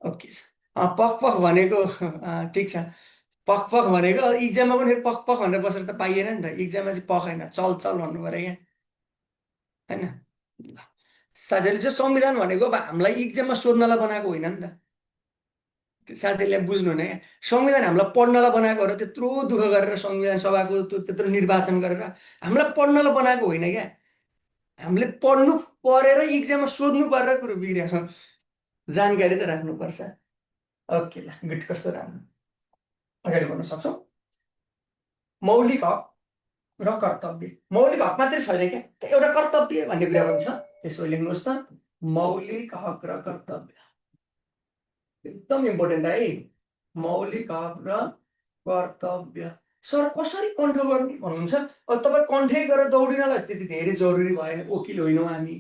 Speaker 1: ओके छ पख भनेको ठिक छ। पख भनेको इक्जाममा पनि पख भनेर बसेर त पाइएन नि त। इक्जाममा चाहिँ पख होइन चल भन्नु पऱ्यो क्या होइन। ल साथीहरूले चाहिँ संविधान भनेको अब हामीलाई इक्जाममा सोध्नलाई बनाएको होइन नि त। साथीहरूले बुझ्नु हुने क्या संविधान हामीलाई पढ्नलाई बनाएको हो र त्यत्रो दुःख गरेर संविधान सभाको त्यत्रो निर्वाचन गरेर हामीलाई पढ्नलाई बनाएको होइन क्या। हामीले पढ्नु परेर इक्जाममा सोध्नु परेर कुरो बिग्रिएको जानकारी त राख्नुपर्छ। ओके ल गुड कस्तो राम्रो अगाडि बढ्न सक्छौँ। मौलिक हक र कर्तव्य। मौलिक हक मात्रै छैन क्या एउटा कर्तव्य भन्ने कुरा पनि छ। त्यसो लेख्नुहोस् त मौलिक हक र कर्तव्य एकदम इम्पोर्टेन्ट है। मौलिक हक र कर्तव्य सर कसरी कण्ठ गर्ने भन्नुहुन्छ। अब तपाईँ कण्ठै गरेर दौडिनलाई त्यति धेरै जरुरी भएन। वकिल होइनौँ हामी,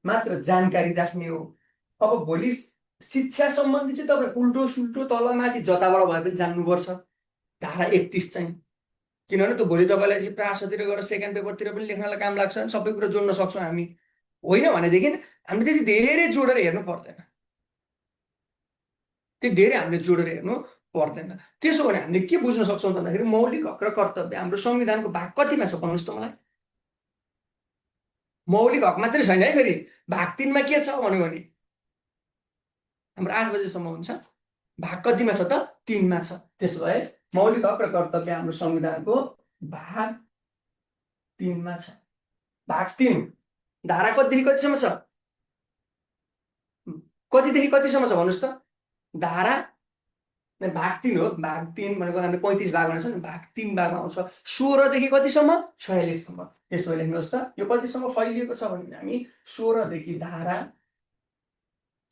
Speaker 1: मात्र जानकारी राख्ने हो। अब भोलि शिक्षा सम्बन्धी चाहिँ तपाईँ उल्टो सुल्टो तलमाथि जताबाट भए पनि जान्नुपर्छ धारा 31 चाहिँ। किनभने त्यो भोलि तपाईँलाई चाहिँ प्रासतिर गएर सेकेन्ड पेपरतिर पनि लेख्नलाई काम लाग्छ। सबै कुरो जोड्न सक्छौँ हामी। होइन भनेदेखि हामीले त्यति धेरै जोडेर हेर्नु पर्दैन। त्यो धेरै हामीले जोडेर हेर्नु पर्दैन। त्यसो भने हामीले के बुझ्न सक्छौँ भन्दाखेरि मौलिक हक र कर्तव्य हाम्रो संविधानको भाग कतिमा छ भन्नुहोस् त मलाई। मौलिक हक मात्रै छैन है फेरि भाग 3मा के छ भन्यो भने हाम्रो 8 बजेसम्म हुन्छ। भाग कतिमा छ त 3मा छ। त्यसो भए मौलिक हक र कर्तव्य हाम्रो संविधानको भाग 3मा छ। भाग 3 धारा कतिदेखि कतिसम्म छ कतिदेखि कतिसम्म छ भन्नुहोस् त। धारा भाग 3 हो। भाग 3 भनेको हामीले 35 भाग भनेको छ नि। भाग 3 भागमा आउँछ 16देखि कतिसम्म 46सम्म। त्यसो लेख्नुहोस् त यो कतिसम्म फैलिएको छ भने हामी 16देखि धारा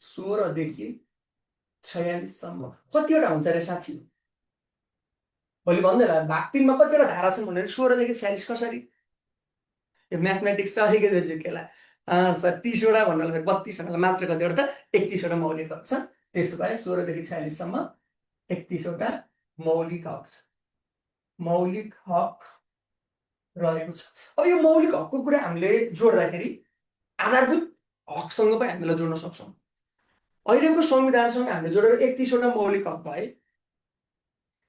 Speaker 1: 16देखि 46सम्म कतिवटा हुन्छ रे साँच्ची भोलि भन्दै होला। भाग 3मा कतिवटा धारा छन् भनेर 16देखि 46 कसरी यो म्याथमेटिक्स छ अलिकति झुकेला सर 30वटा भन्नुलाई 32वटा मात्र कतिवटा त 31वटा मौलिक हक छ। त्यसो भए 16देखि 46सम्म 31वटा मौलिक हक छ। मौलिक हक रहेको छ। अब यो मौलिक हकको कुरा हामीले जोड्दाखेरि आधारभूत हकसँग पनि हामीलाई जोड्न सक्छौँ। अहिलेको संविधानसँग हामीले जोडेर 31वटा मौलिक हक भए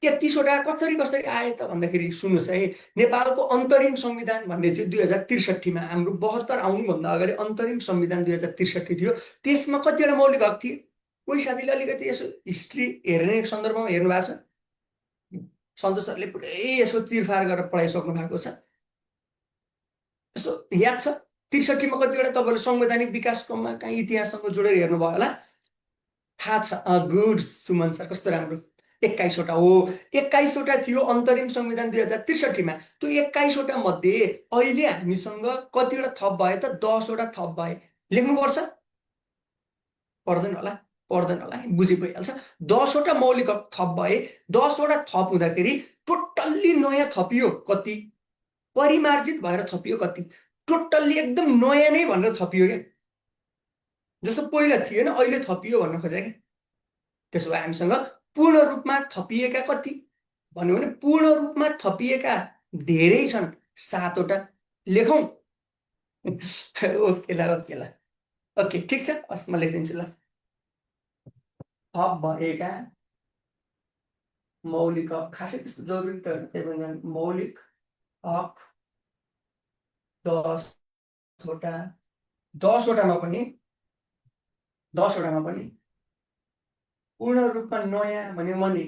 Speaker 1: 33वटा कसरी आए त भन्दाखेरि सुन्नुहोस् है। नेपालको अन्तरिम संविधान भन्ने थियो 2063मा। हाम्रो 72 आउनुभन्दा अगाडि अन्तरिम संविधान 2063 थियो। त्यसमा कतिवटा मौलिक हक थिए कोही साथीले अलिकति यसो हिस्ट्री हेर्ने सन्दर्भमा हेर्नु भएको छ। सन्तोष सरले पुरै यसको चिरफार गरेर पढाइसक्नु भएको छ। यसो याद छ 63मा कतिवटा तपाईँले संवैधानिक विकास क्रममा कहीँ इतिहाससँग जोडेर हेर्नुभयो होला थाहा छ। गुड सुमन सर कस्तो राम्रो 21वटा हो। 21वटा थियो अन्तरिम संविधान 2063मा। त्यो 21वटा मध्ये अहिले हामीसँग कतिवटा थप भए त? 10वटा थप भए। लेख्नुपर्छ? पर्दैन होला, पर्दैन होला, बुझि भइहाल्छ। 10वटा मौलिक हक थप भए, 10वटा थप हुँदाखेरि टोटल्ली नयाँ थपियो कति? परिमार्जित भएर थपियो कति? टोटल्ली एकदम नयाँ नै भनेर थपियो क्या, जस्तो पहिला थिएन अहिले थपियो भन्न खोजे क्या। त्यसो भए हामीसँग पूर्ण रूपमा थपिएका कति भन्यो भने पूर्ण रूपमा थपिएका धेरै छन्, 7वटा। लेखौँ? ओके ल, ओके ल, ओके ठिक छ, हस् म लेखिदिन्छु ल। थप भएका मौलिक हक, खासै त्यस्तो जरुरी त होइन, त्यही भएर मौलिक हक 10वटा, 10वटामा पनि 10वटामा पनि पूर्ण रूपमा नयाँ भन्यो भने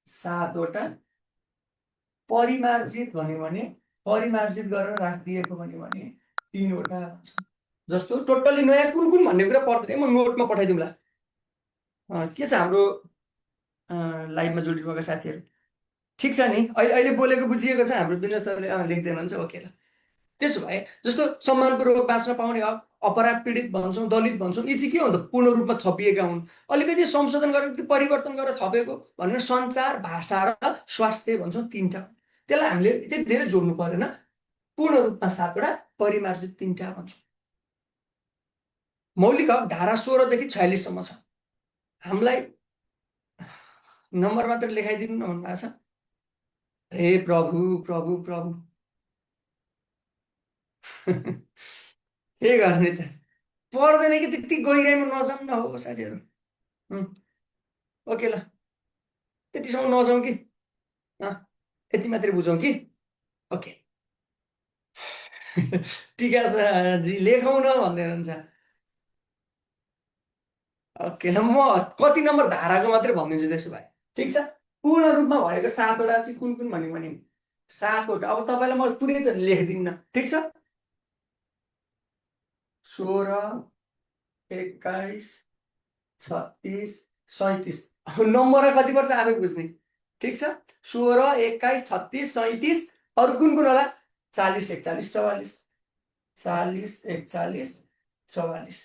Speaker 1: 7वटा, परिमार्जित भन्यो भने परिमार्जित गरेर राखिदिएको भन्यो भने 3वटा भन्छ। जस्तो टोटल्ली नयाँ कुन कुन भन्ने कुरा पर्दैन, म नोटमा पठाइदिउँला। के छ हाम्रो लाइभमा जोडिनुभएका साथीहरू? ठिक छ नि? अहिले अहिले बोलेको बुझिएको छ? हाम्रो विनय सरले लेख्दै हुनुहुन्छ, ओके ल। त्यसो भए जस्तो सम्मानपूर्वक बाँच्न पाउने हक, अपराध पीडित भन्छौँ, दलित भन्छौँ, यी चाहिँ के हो त? पूर्ण रूपमा थपिएका हुन्। अलिकति संशोधन गरेर परिवर्तन गरेर थपेको भनेर सञ्चार, भाषा र स्वास्थ्य भन्छौँ, 3टा। त्यसलाई हामीले त्यति धेरै जोड्नु परेन। पूर्ण रूपमा 7वटा, परिमार्जित 3टा भन्छौँ। मौलिक हक धारा 16देखि 46सम्म छ। हामीलाई नम्बर मात्र लेखाइदिनु न भन्नुभएको छ। हे प्रभु प्रभु प्रभु, के गर्ने त? पर्दैन कि त्यति गहिराइमा नजाउँ न हो साथीहरू। ओके ल, त्यतिसम्म नजाउँ कि, यति मात्रै बुझौँ कि। ओके। ठिक छ जी, लेखौँ न भन्दै हुनुहुन्छ। ओके ल, म कति नम्बर धाराको मात्रै भनिदिन्छु त्यसो भए। ठिक छ, पूर्ण रूपमा भएको 7वटा चाहिँ कुन कुन भन्यो भने 7वटा। अब तपाईँलाई म पुरै त लेखिदिन्न, ठिक छ? 16, 21, 36, 37। अब नम्बर कति पर्छ आफै बुझ्ने। ठिक छ, 16, 21, 36, 37, अरू कुन कुन होला? 40, 41, 44, 40, 41, 44।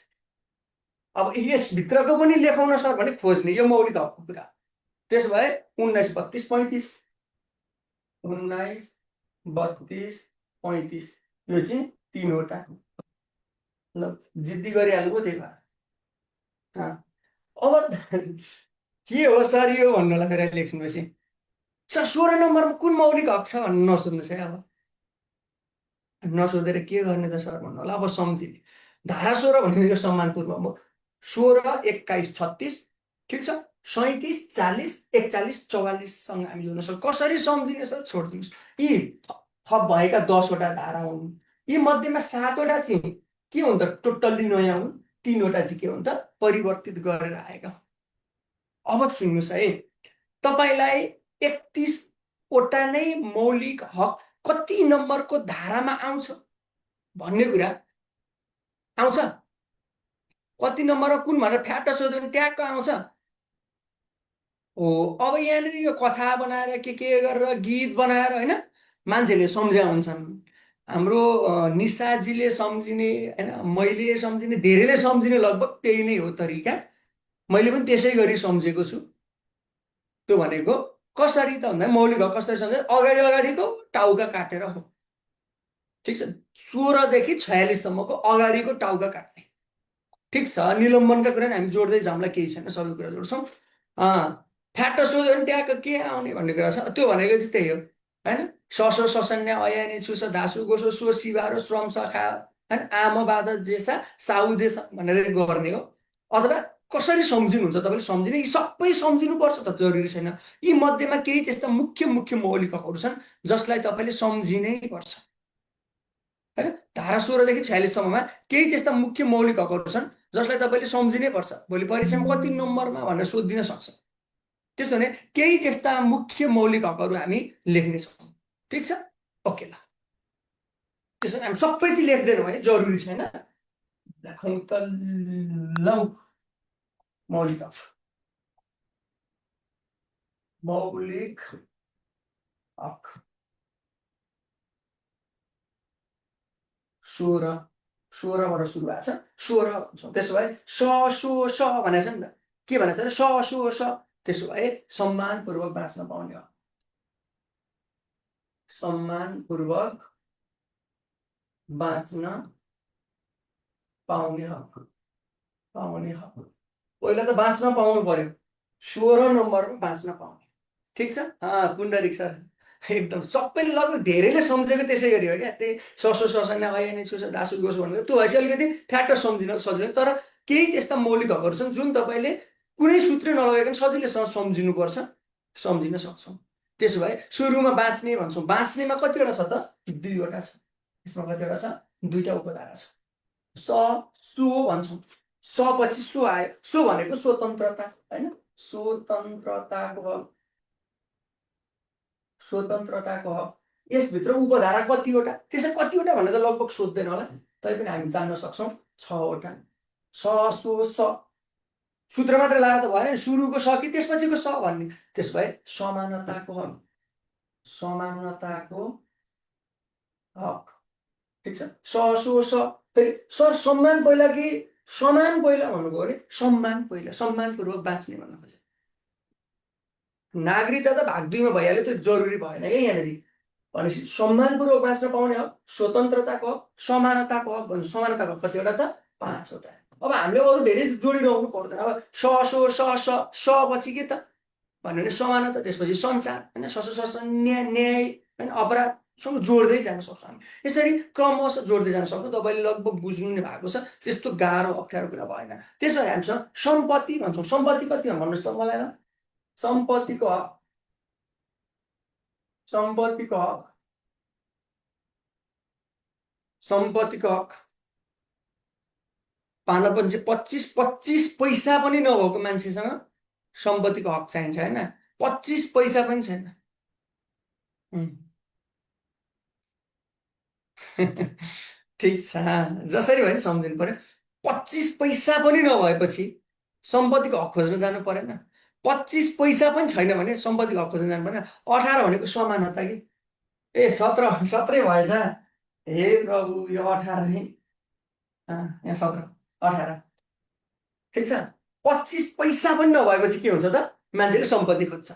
Speaker 1: अब यसभित्रको पनि लेखाउन सर भने खोज्ने, यो मौलिक हकको कुरा। त्यसो भए 19, 32, 35, 19, 32, 35, यो चाहिँ 3वटा। ल, जिद्दी गरिहाल्नु त्यही भएर। अब के हो सर यो भन्नुलाई फेरि लेख्छुपछि, सर 16 नम्बरमा कुन मौलिक हक छ भन्नु नसोध्नुहोस् है। अब नसोधेर के गर्ने त सर भन्नु होला। अब सम्झिने धारा 16 भनेको सम्मानपूर्वक 16, 21, 36, ठिक छ, 37, 40, 41, 44सँग हामी जोड्न सक्छौँ। कसरी सम्झिने सर? छोडिदिनुहोस्। यी थप भएका 10वटा धारा हुन्। यी मध्येमा 7वटा चाहिँ के हुन् त? टोटल्ली नयाँ हुन्। 3वटा चाहिँ के हुन् त? परिवर्तित गरेर आएका। अब सुन्नुहोस् है, तपाईँलाई 31वटा नै मौलिक हक कति नम्बरको धारामा आउँछ भन्ने कुरा आउँछ? कति नम्बरमा कुन भनेर फ्याट सोध्यो भने ट्याक्क आउँछ। हो, अब यहाँनिर यो कथा बनाएर के गरेर गीत बनाएर होइन मान्छेले सम्झ्या हुन्छन्। हाम्रो निशाजीले सम्झिने होइन, मैले सम्झिने, धेरैले सम्झिने लगभग त्यही नै हो तरिका। मैले पनि त्यसै गरी सम्झेको छु। त्यो भनेको कसरी त भन्दा मौलिक हक कसरी सम्झे? अगाडि अगाडिको टाउका काटेर हो। ठिक छ, 16देखि 46सम्मको अगाडिको टाउका काट्ने। ठिक छ, निलम्बनका कुरा हामी जोड्दै जाउँला, केही छैन, सबै कुरा जोड्छौँ। ठ्याट्ट सोध्यो भने ट्याक्क के आउने भन्ने कुरा छ। त्यो भनेको चाहिँ त्यही हो होइन। ससो ससन्या अयानी छुस दासु गोसो सो सिबारो श्रम सखा होइन, आम बाध जेसा साउदे भनेर गर्ने हो। अथवा कसरी सम्झिनुहुन्छ तपाईँले सम्झिने, यी सबै सम्झिनुपर्छ त जरुरी छैन। यी मध्येमा केही त्यस्ता मुख्य मुख्य मौलिक हकहरू छन् जसलाई तपाईँले सम्झिनै पर्छ होइन। धारा 16देखि 46सम्ममा केही त्यस्ता मुख्य मौलिक हकहरू छन् जसलाई तपाईँले सम्झिनै पर्छ। भोलि परीक्षामा कति नम्बरमा भनेर सोधिन सक्छ। त्यसो भने केही त्यस्ता मुख्य मौलिक हकहरू हामी लेख्नेछौँ। ठिक छ, ओके ल। त्यसो भने हामी सबै चाहिँ लेख्दैनौँ है, जरुरी छैन। लेखौँ त लौ मौलिक हक। मौलिक हक 16 16बाट सुरु भएको छ 16 भन्छौँ। त्यसो भए स भनेको छ नि त, के भनेको छ स। त्यसो भए सम्मानपूर्वक बाँच्न पाउने हक, सम्मानपूर्वक बाँच्न पाउने हक, पाउने हक। पहिला त बाँच्न पाउनु पर्यो, 16 नम्बरमा बाँच्न पाउने। ठिक छ। पुण्डरिक सर एकदम सबैले लगभग धेरैले सम्झेको त्यसै गरी हो क्या, त्यही ससो ससना ऐने छुस दासु गोसु भनेको त्यो भएपछि अलिकति ठ्याक्क सम्झिन सजिलो। तर केही त्यस्ता मौलिक हकहरू छन् जुन तपाईँले कुनै सूत्रै नलगाइकन सजिलैसँग सम्झिनुपर्छ, सम्झिन सक्छौँ। त्यसो भए सुरुमा बाँच्ने भन्छौँ। बाँच्नेमा कतिवटा छ त? 2वटा छ। यसमा कतिवटा छ? 2टा उपधारा छ। स सो भन्छौँ। स पछि सो आयो। सो भनेको स्वतन्त्रता होइन, स्वतन्त्रताको हक, स्वतन्त्रताको हक। यसभित्र उपधारा कतिवटा, त्यसै कतिवटा भनेर त लगभग सोध्दैन होला, तैपनि हामी जान्न सक्छौँ 6वटा। स सो स सूत्र मात्र लगाएर त भएन, सुरुको स कि त्यसपछिको स भन्ने। त्यसो भए समानताको हक, समानताको हक। ठिक छ। स सो स फेरि सर सम्मान पहिला कि समान पहिला भन्नुभयो भने सम्मान पहिला, सम्मानपूर्वक बाँच्ने भन्न खोजेँ। नागरिकता त भाग 2मा भइहाल्यो, त्यो जरुरी भएन क्या यहाँनिर। भनेपछि सम्मानपूर्वक बाँच्न पाउने हक, स्वतन्त्रताको हक, समानताको हक भन्छ। समानताको हक कतिवटा त? 5वटा। अब हामीले अरू धेरै जोडिरहनु पर्दैन। अब स सो स पछि के त भन्यो भने समानता, त्यसपछि सञ्चार होइन, न्याय होइन, अपराधसँग जोड्दै जान सक्छौँ हामी। यसरी क्रमशः जोड्दै जान सक्छौँ। तपाईँले लगभग बुझ्नु नै भएको छ, त्यस्तो गाह्रो अप्ठ्यारो कुरा भएन। त्यसो भए हामीसँग सम्पत्ति भन्छौँ। सम्पत्ति कतिमा भन्नुहोस् त मलाई? सम्पत्तिको हक, सम्पत्तिको हक, सम्पत्तिको हक पाउन 25 पैसा पनि नभएको मान्छेसँग सम्पत्तिको हक चाहिन्छ होइन, 25 पैसा पनि छैन। ठिक छ, जसरी भयो नि सम्झिनु पर्यो। 25 पैसा पनि नभएपछि सम्पत्तिको हक खोज्न जानु परेन। 25 पैसा पनि छैन भने सम्पत्तिको हक खोज्न जानु परेन। 18 भनेको समानता कि, ए 17 भएछ। हे प्रभु, यो 18 नै, यहाँ 17 18। ठिक छ। 25 पैसा पनि नभएपछि के हुन्छ त? मान्छेले सम्पत्ति खोज्छ।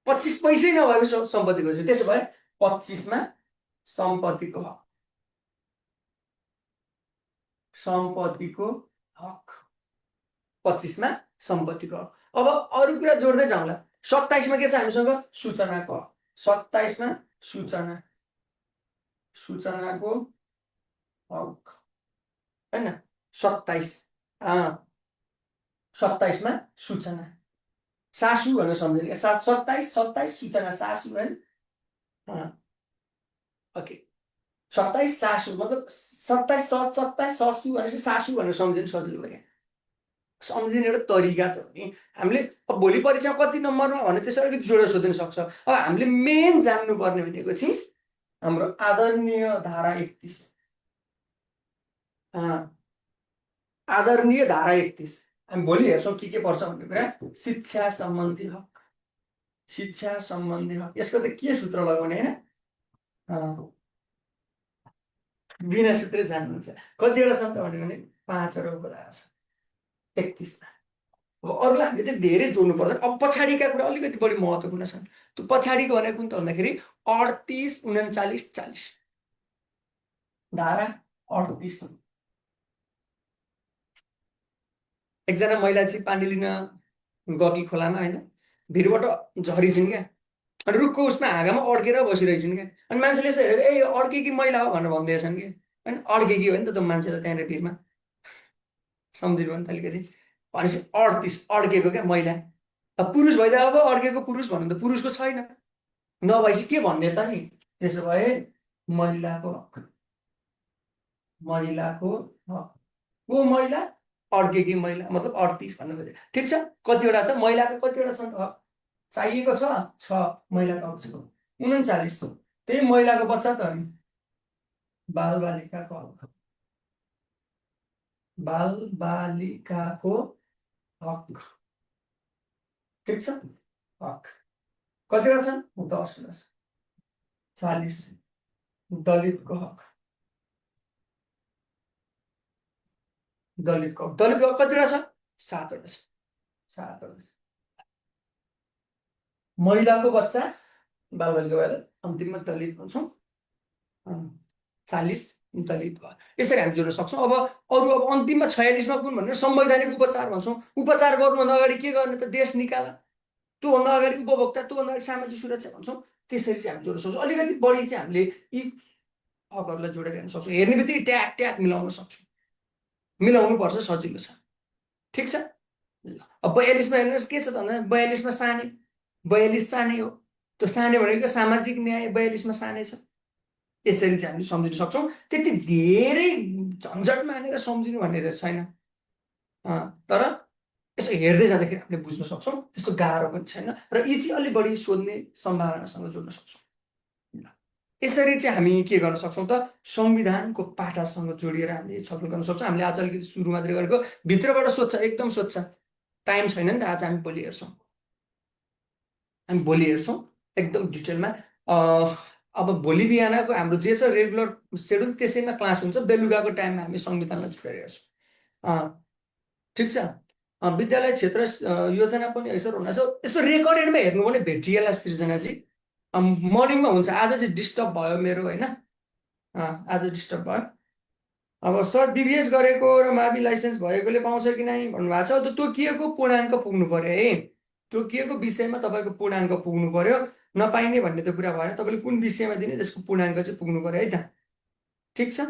Speaker 1: 25 पैसै नभएपछि सम्पत्ति खोज्छ। त्यसो भए 25मा सम्पत्तिको हक, सम्पत्तिको हक, 25मा सम्पत्तिको हक। अब अरू कुरा जोड्दै जाउँला। 27मा के छ हामीसँग? सूचनाको हक। 27मा सूचना, सूचनाको हक होइन, 27मा सूचना, सासु भनेर सम्झिने क्या। 27 सूचना सासु होइन। ओके, 27 सासु मतलब 27 ससु भनेपछि सासु भनेर सम्झिनु सजिलो भयो क्या। सम्झिने एउटा तरिका त हो नि। हामीले अब भोलि परीक्षामा कति नम्बरमा भने त्यसरी अलिकति जोडेर सोध्न सक्छ। अब हामीले मेन जान्नुपर्ने भनेको चाहिँ हाम्रो आदरणीय धारा 31, आदरणीय धारा 31। हामी भोलि हेर्छौँ के पर्छ भन्ने कुरा। शिक्षा सम्बन्धी हक, शिक्षा सम्बन्धी हक। यसको त के सूत्र लगाउने होइन, बिना सूत्रै जान्नुहुन्छ। कतिवटा छ त भन्यो भने 5वटा उपधारा छ 31मा। अब अरूलाई हामीले चाहिँ धेरै जोड्नु पर्दैन। अब पछाडिका कुरा अलिकति बढी महत्त्वपूर्ण छन्। त्यो पछाडिको भनेको कुन त भन्दाखेरि 38, 39, 40। धारा 38। एकजना महिला चाहिँ पानी लिन गएकी खोलामा होइन, भिरबाट झरिन्छन् क्या। अनि रुखको उसमा हाँगामा अड्केर बसिरहेछन् क्या। अनि मान्छेले यसो हेरेर ए अड्केकी महिला हो भनेर भनिदिएछन् कि, होइन अड्केकी हो नि त मान्छे त त्यहाँनिर भिरमा। सम्झिनु भने त अलिकति भनेपछि 38 अड्केको क्या महिला। अब पुरुष भइदा अब अड्केको पुरुष भन्नु त पुरुषको छैन, नभएपछि के भन्ने त नि? त्यसो भए महिलाको हक, महिलाको हक। को महिला? अड्केकी महिला, मतलब 38 भन्नु खोजेँ। ठिक छ। कतिवटा त महिलाको कतिवटा छन् हक चाहिएको छ? महिलाको हक छ 39। त्यही महिलाको बच्चा त हो नि, बालबालिकाको हक, बालबालिकाको हक। ठिक छ। हक कतिवटा छन्? 10वटा छ। 40 दलितको हक। दलितको हक कतिवटा छ? 7वटा छ। 7वटा छ। महिलाको बच्चा बालबालिका भएर अन्तिममा दलित भन्छौँ। 40 दलित भयो। यसरी हामी जोड्न सक्छौँ। अब अरू अब अन्तिममा 46मा कुन भनेर संवैधानिक उपचार भन्छौँ। उपचार गर्नुभन्दा अगाडि के गर्ने त? देश निकाल। त्योभन्दा अगाडि उपभोक्ता, त्योभन्दा अगाडि सामाजिक सुरक्षा भन्छौँ। त्यसरी चाहिँ हामी जोड्न सक्छौँ। अलिकति बढी चाहिँ हामीले यी हकहरूलाई जोडेर हेर्न सक्छौँ। हेर्ने बित्तिकै ट्याक ट्याक मिलाउन सक्छौँ। मिलाउनु पर्छ, सजिलो छ। ठिक छ। ल अब 42मा हेर्नुहोस् के छ त भन्दा 42मा सानै, 42 सानै हो। त्यो सानै भनेको सामाजिक न्याय 42मा सानै छ। यसरी चाहिँ हामीले सम्झिन सक्छौँ। त्यति धेरै झन्झट मानेर सम्झिनु भन्ने त छैन। तर यसो हेर्दै जाँदाखेरि हामीले बुझ्न सक्छौँ। त्यस्तो गाह्रो पनि छैन र यी चाहिँ अलिक बढी सोध्ने सम्भावनासँग जोड्न सक्छौँ। ल, यसरी चाहिँ हामी के गर्न सक्छौँ त? संविधानको पाटासँग जोडिएर हामीले छलफल गर्न सक्छौँ। हामीले आज अलिकति सुरु मात्रै गरेको, भित्रबाट सोध्छ, एकदम सोध्छ। टाइम छैन नि त आज, हामी भोलि हेर्छौँ। हामी भोलि हेर्छौँ एकदम डिटेलमा। अब भोलि बिहानको हाम्रो जे छ रेगुलर सेड्युल, त्यसैमा क्लास हुन्छ। बेलुकाको टाइममा हामी संविधानलाई जोडेर हेर्छौँ। ठिक छ। विद्यालय क्षेत्र योजना पनि यसो हुन सक्छ। यसो रेकर्डेडमा हेर्नु भने भेटिएला सृजनाजी। मर्निङमा हुन्छ। आज चाहिँ डिस्टर्ब भयो मेरो, होइन? आज डिस्टर्ब भयो। अब सर बिबिएस गरेको र मावि लाइसेन्स भएकोले पाउँछ कि नै भन्नुभएको छ। त तोकिएको पूर्णाङ्क पुग्नु पर्यो है। तोकिएको विषयमा तपाईँको पूर्णाङ्क पुग्नु पर्यो। नपाइने भन्ने त कुरा भएन। तपाईँले कुन विषयमा दिने त्यसको पूर्णाङ्क चाहिँ पुग्नु पर्यो है त। ठिक छ।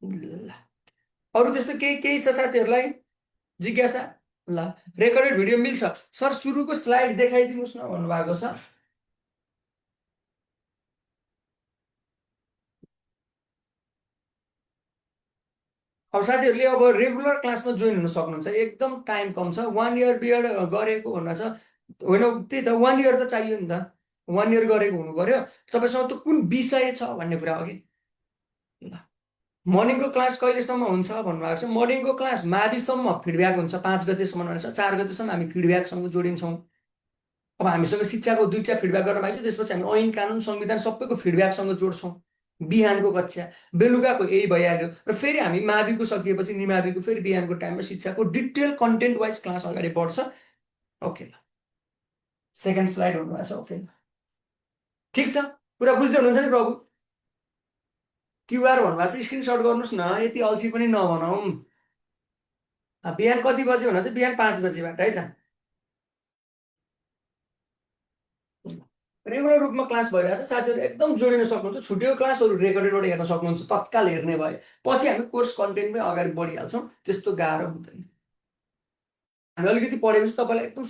Speaker 1: ल, अरू त्यस्तो केही केही छ साथीहरूलाई जिज्ञासा? ल, रेकर्डेड भिडियो मिल्छ। सर सुरुको स्लाइड देखाइदिनुहोस् न भन्नुभएको छ। अब साथीहरूले अब रेगुलर क्लासमा जोइन हुन सक्नुहुन्छ। एकदम टाइम कम छ। 1 इयर बिएड गरेको भन्नु छ होइन? त्यही त 1 इयर त चाहियो नि त। 1 इयर गरेको हुनु पर्यो। तपाईँसँग त कुन विषय छ भन्ने कुरा हो कि। ल, मर्निङको क्लास कहिलेसम्म हुन्छ भन्नुभएको छ। मर्निङको क्लास माविसम्म फिडब्याक हुन्छ। 5 गतेसम्म भनेर छ। 4 गतेसम्म हामी फिडब्याकसँग जोडिन्छौँ। अब हामीसँग शिक्षाको 2टा फिडब्याक गर्न पाइन्छ। त्यसपछि हामी ऐन कानुन संविधान सबैको फिडब्याकसँग जोड्छौँ। बिहानको कक्षा, बेलुकाको यही भइहाल्यो। र फेरि हामी माविको सकिएपछि निमाविको फेरि बिहानको टाइममा शिक्षाको डिटेल कन्टेन्ट वाइज क्लास अगाडि बढ्छ। ओके, ल, सेकेन्ड स्लाइड हुनुभएको छ। ओके, ठिक छ। कुरा बुझ्दै हुनुहुन्छ नि प्रभु? क्युआर भन्नुभएको छ, स्क्रिनसट गर्नुहोस् न। यति अल्छी पनि नबनाऊ। बिहान कति बजे हुनुहुन्छ? बिहान 5 बजेबाट है त। रेगुलर रूपमा क्लास भइरहेको छ। साथीहरू एकदम जोडिन सक्नुहुन्छ। छुटेको क्लासहरू रेकर्डेडबाट हेर्न सक्नुहुन्छ तत्काल हेर्ने भए। पछि हामी कोर्स कन्टेन्टमै अगाडि बढिहाल्छौँ। त्यस्तो गाह्रो हुँदैन। हामी अलिकति पढेपछि तपाईँलाई एकदम